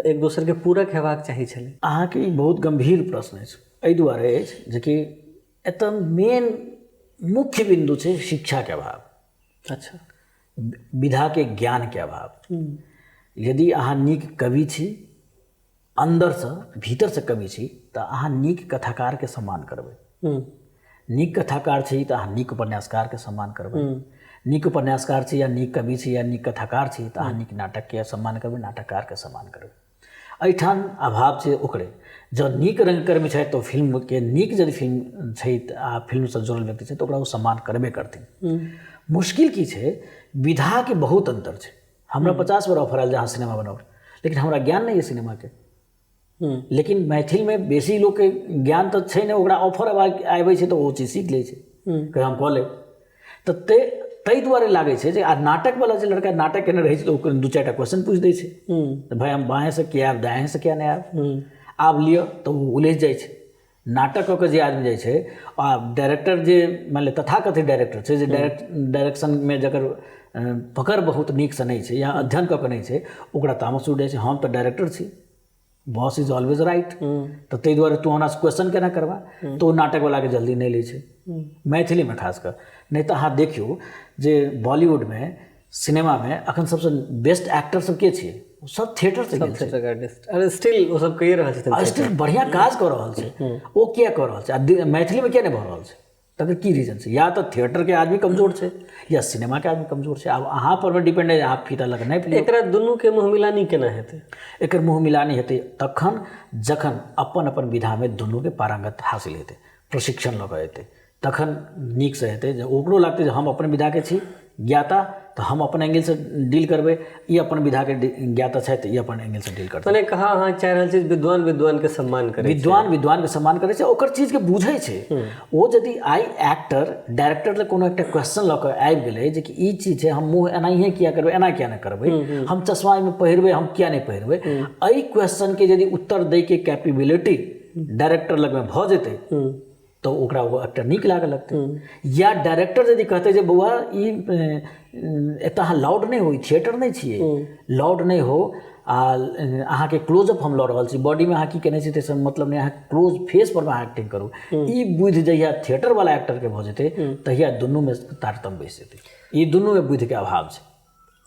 एक दोसरके पूरक हेबाक चाही छलै? अहाँके ई बहुत गम्भीर प्रश्न अछि। एहि दुआरे अछि जेकि एतऽ मेन मुख्य बिन्दु छै शिक्षाके अभाव। विधाके ज्ञानके अभाव। यदि अहाँ नीक कवि छी, अन्दरसँ भीतरसँ कवि छी, तऽ अहाँ नीक कथाकारके सम्मान करबै। नीक कथाकार छी तऽ अहाँ नीक उपन्यासकारके सम्मान करबै। नीक उपन्यासकार छी या नीक कवि छी या नीक कथाकार छी तऽ अहाँ नीक नाटकके सम्मान करबै, नाटककारके सम्मान करबै। एहिठाम अभाव छै ओकरे। जँ नीक रंगकर्मी छथि तऽ फिल्मके नीक, यदि फिल्म छै आ फिल्मसँ जुड़ल व्यक्ति छै तऽ ओकरा ओ सम्मान करबे करथिन। मुश्किल की छै? विधाके बहुत अन्तर छै। हमरा 50 बेर ऑफर आयल जे अहाँ सिनेमा बनाउ, लेकिन हमरा ज्ञान नहि यऽ सिनेमाके। लेकिन मैथिलमे बेसी लोकके ज्ञान तऽ छै नहि। ओकरा ऑफर आबै छै तऽ ओ चीज सीख लै छै, कहै हम कऽ लेब। तऽ ताहि दुआरे लागै छै जे आ नाटकवला जे लड़का नाटक केने रहै छै तऽ ओ दू चारिटा क्वेश्चन पूछि दै छै, तऽ भाय, हम बाएँसँ किया आयब, दाएँसँ किया नहि आयब, आब लिअ, तऽ ओ उलझि जाइ छै। नाटक कऽ कऽ जे आदमी जाइ छै आ डायरेक्टर जे मानि लिअ तथाकथित डायरेक्टर छै, जे डायरेक्शनमे जकर पकड़ बहुत नीकसँ नहि छै या अध्ययन कऽ कऽ नहि छै, ओकरा तामस उठि जाइ छै। हम तऽ डायरेक्टर छी, बॉस is always right, तऽ ताहि दुआरे तू हमरासँ क्वेश्चन केना करबा? तऽ ओ नाटकवलाके जल्दी नहि लै छै मैथिलीमे खास कऽ। नहि तऽ अहाँ देखियौ जे बॉलीवुडमे, सिनेमामे अखन सबसँ बेस्ट एक्टर सब के छियै? ओ सब थिएटरसँ गेल छै। आर स्टिल ओ सब कहि रहल छथिन। आ स्टिल बढ़िआँ काज कऽ रहल छै। ओ किया कऽ रहल छै आ मैथिलीमे किया नहि भऽ रहल छै? तकर की रीजन छै? या तऽ थिएटरके आदमी कमजोर छै या सिनेमाके आदमी कमजोर छै। आब अहाँ परमे डिपेंड अइ, अहाँ फीता लऽ कऽ नापि लियौ। एकरा दुनूके मुँह मिलानी केना हेतै? एकर मुँह मिलानी हेतै तखन जखन अपन अपन विधामे दुनूके पारंगत हासिल हेतै, प्रशिक्षण लऽ कऽ एतै, तखन नीकसँ हेतै, जे ओकरो लागतै जे हम अपन विधाके छी ज्ञाता, तऽ तऽ हम अपन एंगलसँ डील करबै, ई अपन विधाके ज्ञाता छथि, ई अपन एंगलसँ डील करतै। मने कहाँ अहाँ चाहि रहल छी विद्वान विद्वानके सम्मान करै, विद्वान विद्वानके सम्मान करै छै, ओकर चीजके बुझै छै। ओ यदि आइ एक्टर डायरेक्टर लग कोनो एकटा क्वेश्चन लऽ कऽ आबि गेलै जे कि ई चीज छै, हम मुँह एनाहिए किया करबै, एना किया नहि करबै, हम चश्मा एहिमे पहिरबै, हम किया नहि पहिरबै, एहि क्वेश्चनके यदि उत्तर दैके कैपेबिलिटी डायरेक्टर लगमे भऽ जेतै तऽ ओकरा ओ एकटा नीक लागऽ लगतै। या डायरेक्टर यदि कहतै जे बौआ ई एतऽ अहाँ लाउड नहि हो, थिएटर नहि छियै, लाउड नहि हो, आ अहाँके क्लोजअप हम लऽ रहल छी, बॉडीमे अहाँ की केने छी ताहिसँ मतलब नहि, अहाँ क्लोज फेस पर अहाँ एक्टिंग करू। ई बुद्धि जहिया थिएटरवला एक्टरके भऽ जेतै तहिया दुनूमे तारतम्य बैसि जेतै। ई दुनूमे बुद्धिके अभाव छै।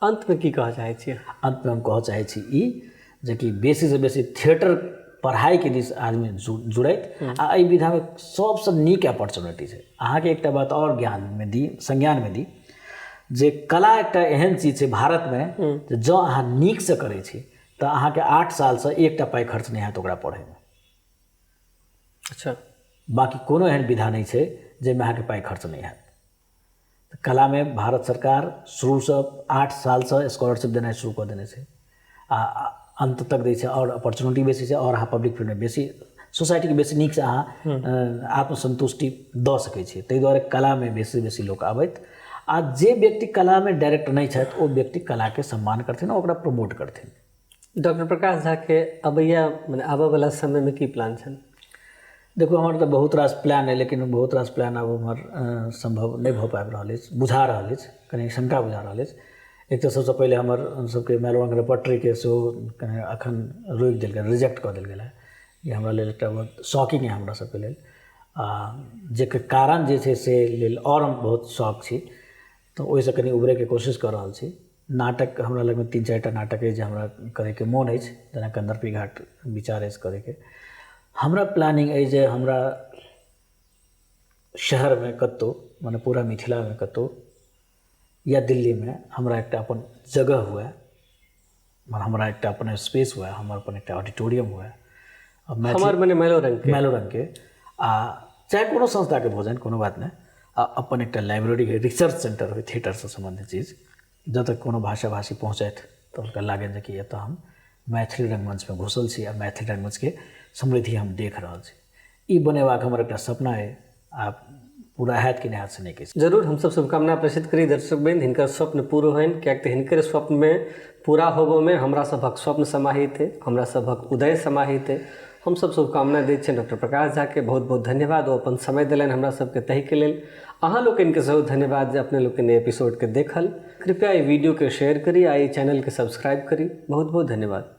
अन्तमे की कहऽ चाहै छियै? अन्तमे हम कहऽ चाहै छी ई जेकि बेसीसँ बेसी थिएटर पढ़ाइके दिस आदमी जुड़ैत, आ एहि विधामे सबसँ नीक अपॉर्चुनिटी छै। अहाँके एकटा बात आओर ज्ञानमे दी, संज्ञानमे दी, जे कला एकटा एहन चीज छै भारतमे जे जँ अहाँ नीकसँ करै छी तऽ अहाँके 8 सालसँ एकटा पाइ खर्च नहि हैत ओकरा पढ़ैमे। अच्छा। बाँकी कोनो एहन विधा नहि छै जाहिमे अहाँके पाइ खर्च नहि हैत। कलामे भारत सरकार शुरूसँ 8 सालसँ स्कॉलरशिप देनाइ शुरू कऽ देने छै आ अन्त तक दै छै, आओर अपॉर्चुनिटी बेसी छै, आओर अहाँ पब्लिक फील्डमे बेसी सोसाइटीके बेसी नीकसँ अहाँ आत्मसन्तुष्टि दऽ सकै छी। ताहि दुआरे कलामे बेसी बेसी लोक आबैत, आ जे व्यक्ति कलामे डायरेक्ट नहि छथि ओ व्यक्ति कलाके सम्मान करथिन, ओकरा प्रमोट करथिन। डॉक्टर प्रकाश झाके अबैया मने आबऽवला समयमे की प्लान छनि? देखू, हमर तऽ बहुत रास प्लान अइ, लेकिन बहुत रास प्लान आब हमर सम्भव नहि भऽ पाबि रहल अछि, बुझा रहल अछि, कनि शङ्का बुझा रहल अछि। एक तऽ सबसँ पहिले हमर सबके मैलोरंग रेपर्टरीके सेहो कनि अखन रोकि देल गेल, रिजेक्ट कऽ देल गेल हँ। ई हमरा लेल एकटा बहुत शॉकिंग अइ हमरा सबके लेल, आ जेकर कारण जे छै से लेल आओर हम बहुत शॉक छी, तऽ ओहिसँ कनि उबरैके कोशिश कऽ रहल छी। नाटक हमरा लगमे 3-4 टा नाटक अछि जे हमरा करैके मोन अछि, जेना कन्दर्पी घाट विचार अछि करैके। हमरा प्लानिंग अछि जे हमरा शहरमे कतहु, मने पूरा मिथिलामे कतहु या दिल्लीमे हमरा एकटा अपन जगह हुए, हमरा एकटा अपन स्पेस हुए, हमर अपन एकटा ऑडिटोरियम हुए, हमर मने मैलोरंग, मैलोरंगके, आ चाहे कोनो संस्थाके भोजन कोनो बात नहि, आ अपन एकटा लाइब्रेरी होइ, रिसर्च सेंटर होइ थिएटरसँ सम्बन्धित चीज, जतऽ कोनो भाषा भाषी पहुँचथि तऽ हुनका लागनि जे कि एतऽ हम मैथिली रंगमंचमे घुसल छी आ मैथिली रंगमंचके समृद्धि हम देख रहल छी। ई बनेबाक हमर एकटा सपना अइ, आ पूरा हैत कि नहि हैत से नहि कहि सकैत। जरूर हमसब शुभकामना प्रेषित करी दर्शक बहिन, हिनकर स्वप्न पूर्ण होइन, किएक तऽ हिनकर स्वप्नमे पूरा होबऽमे हमरा सभक स्वप्न समाहित अइ, हमरा सभक उदय समाहित अइ। हमसब शुभकामना दै छियनि डॉक्टर प्रकाश झाके, बहुत बहुत धन्यवाद, ओ अपन समय देलनि हमरा सबके ताहिके लेल। अहाँ लोकनिके सेहो धन्यवाद जे अपने लोकनि एहि एपिसोडके देखल। कृपया एहि वीडियोके शेयर करी आ एहि चैनलके सब्सक्राइब करी। बहुत बहुत धन्यवाद।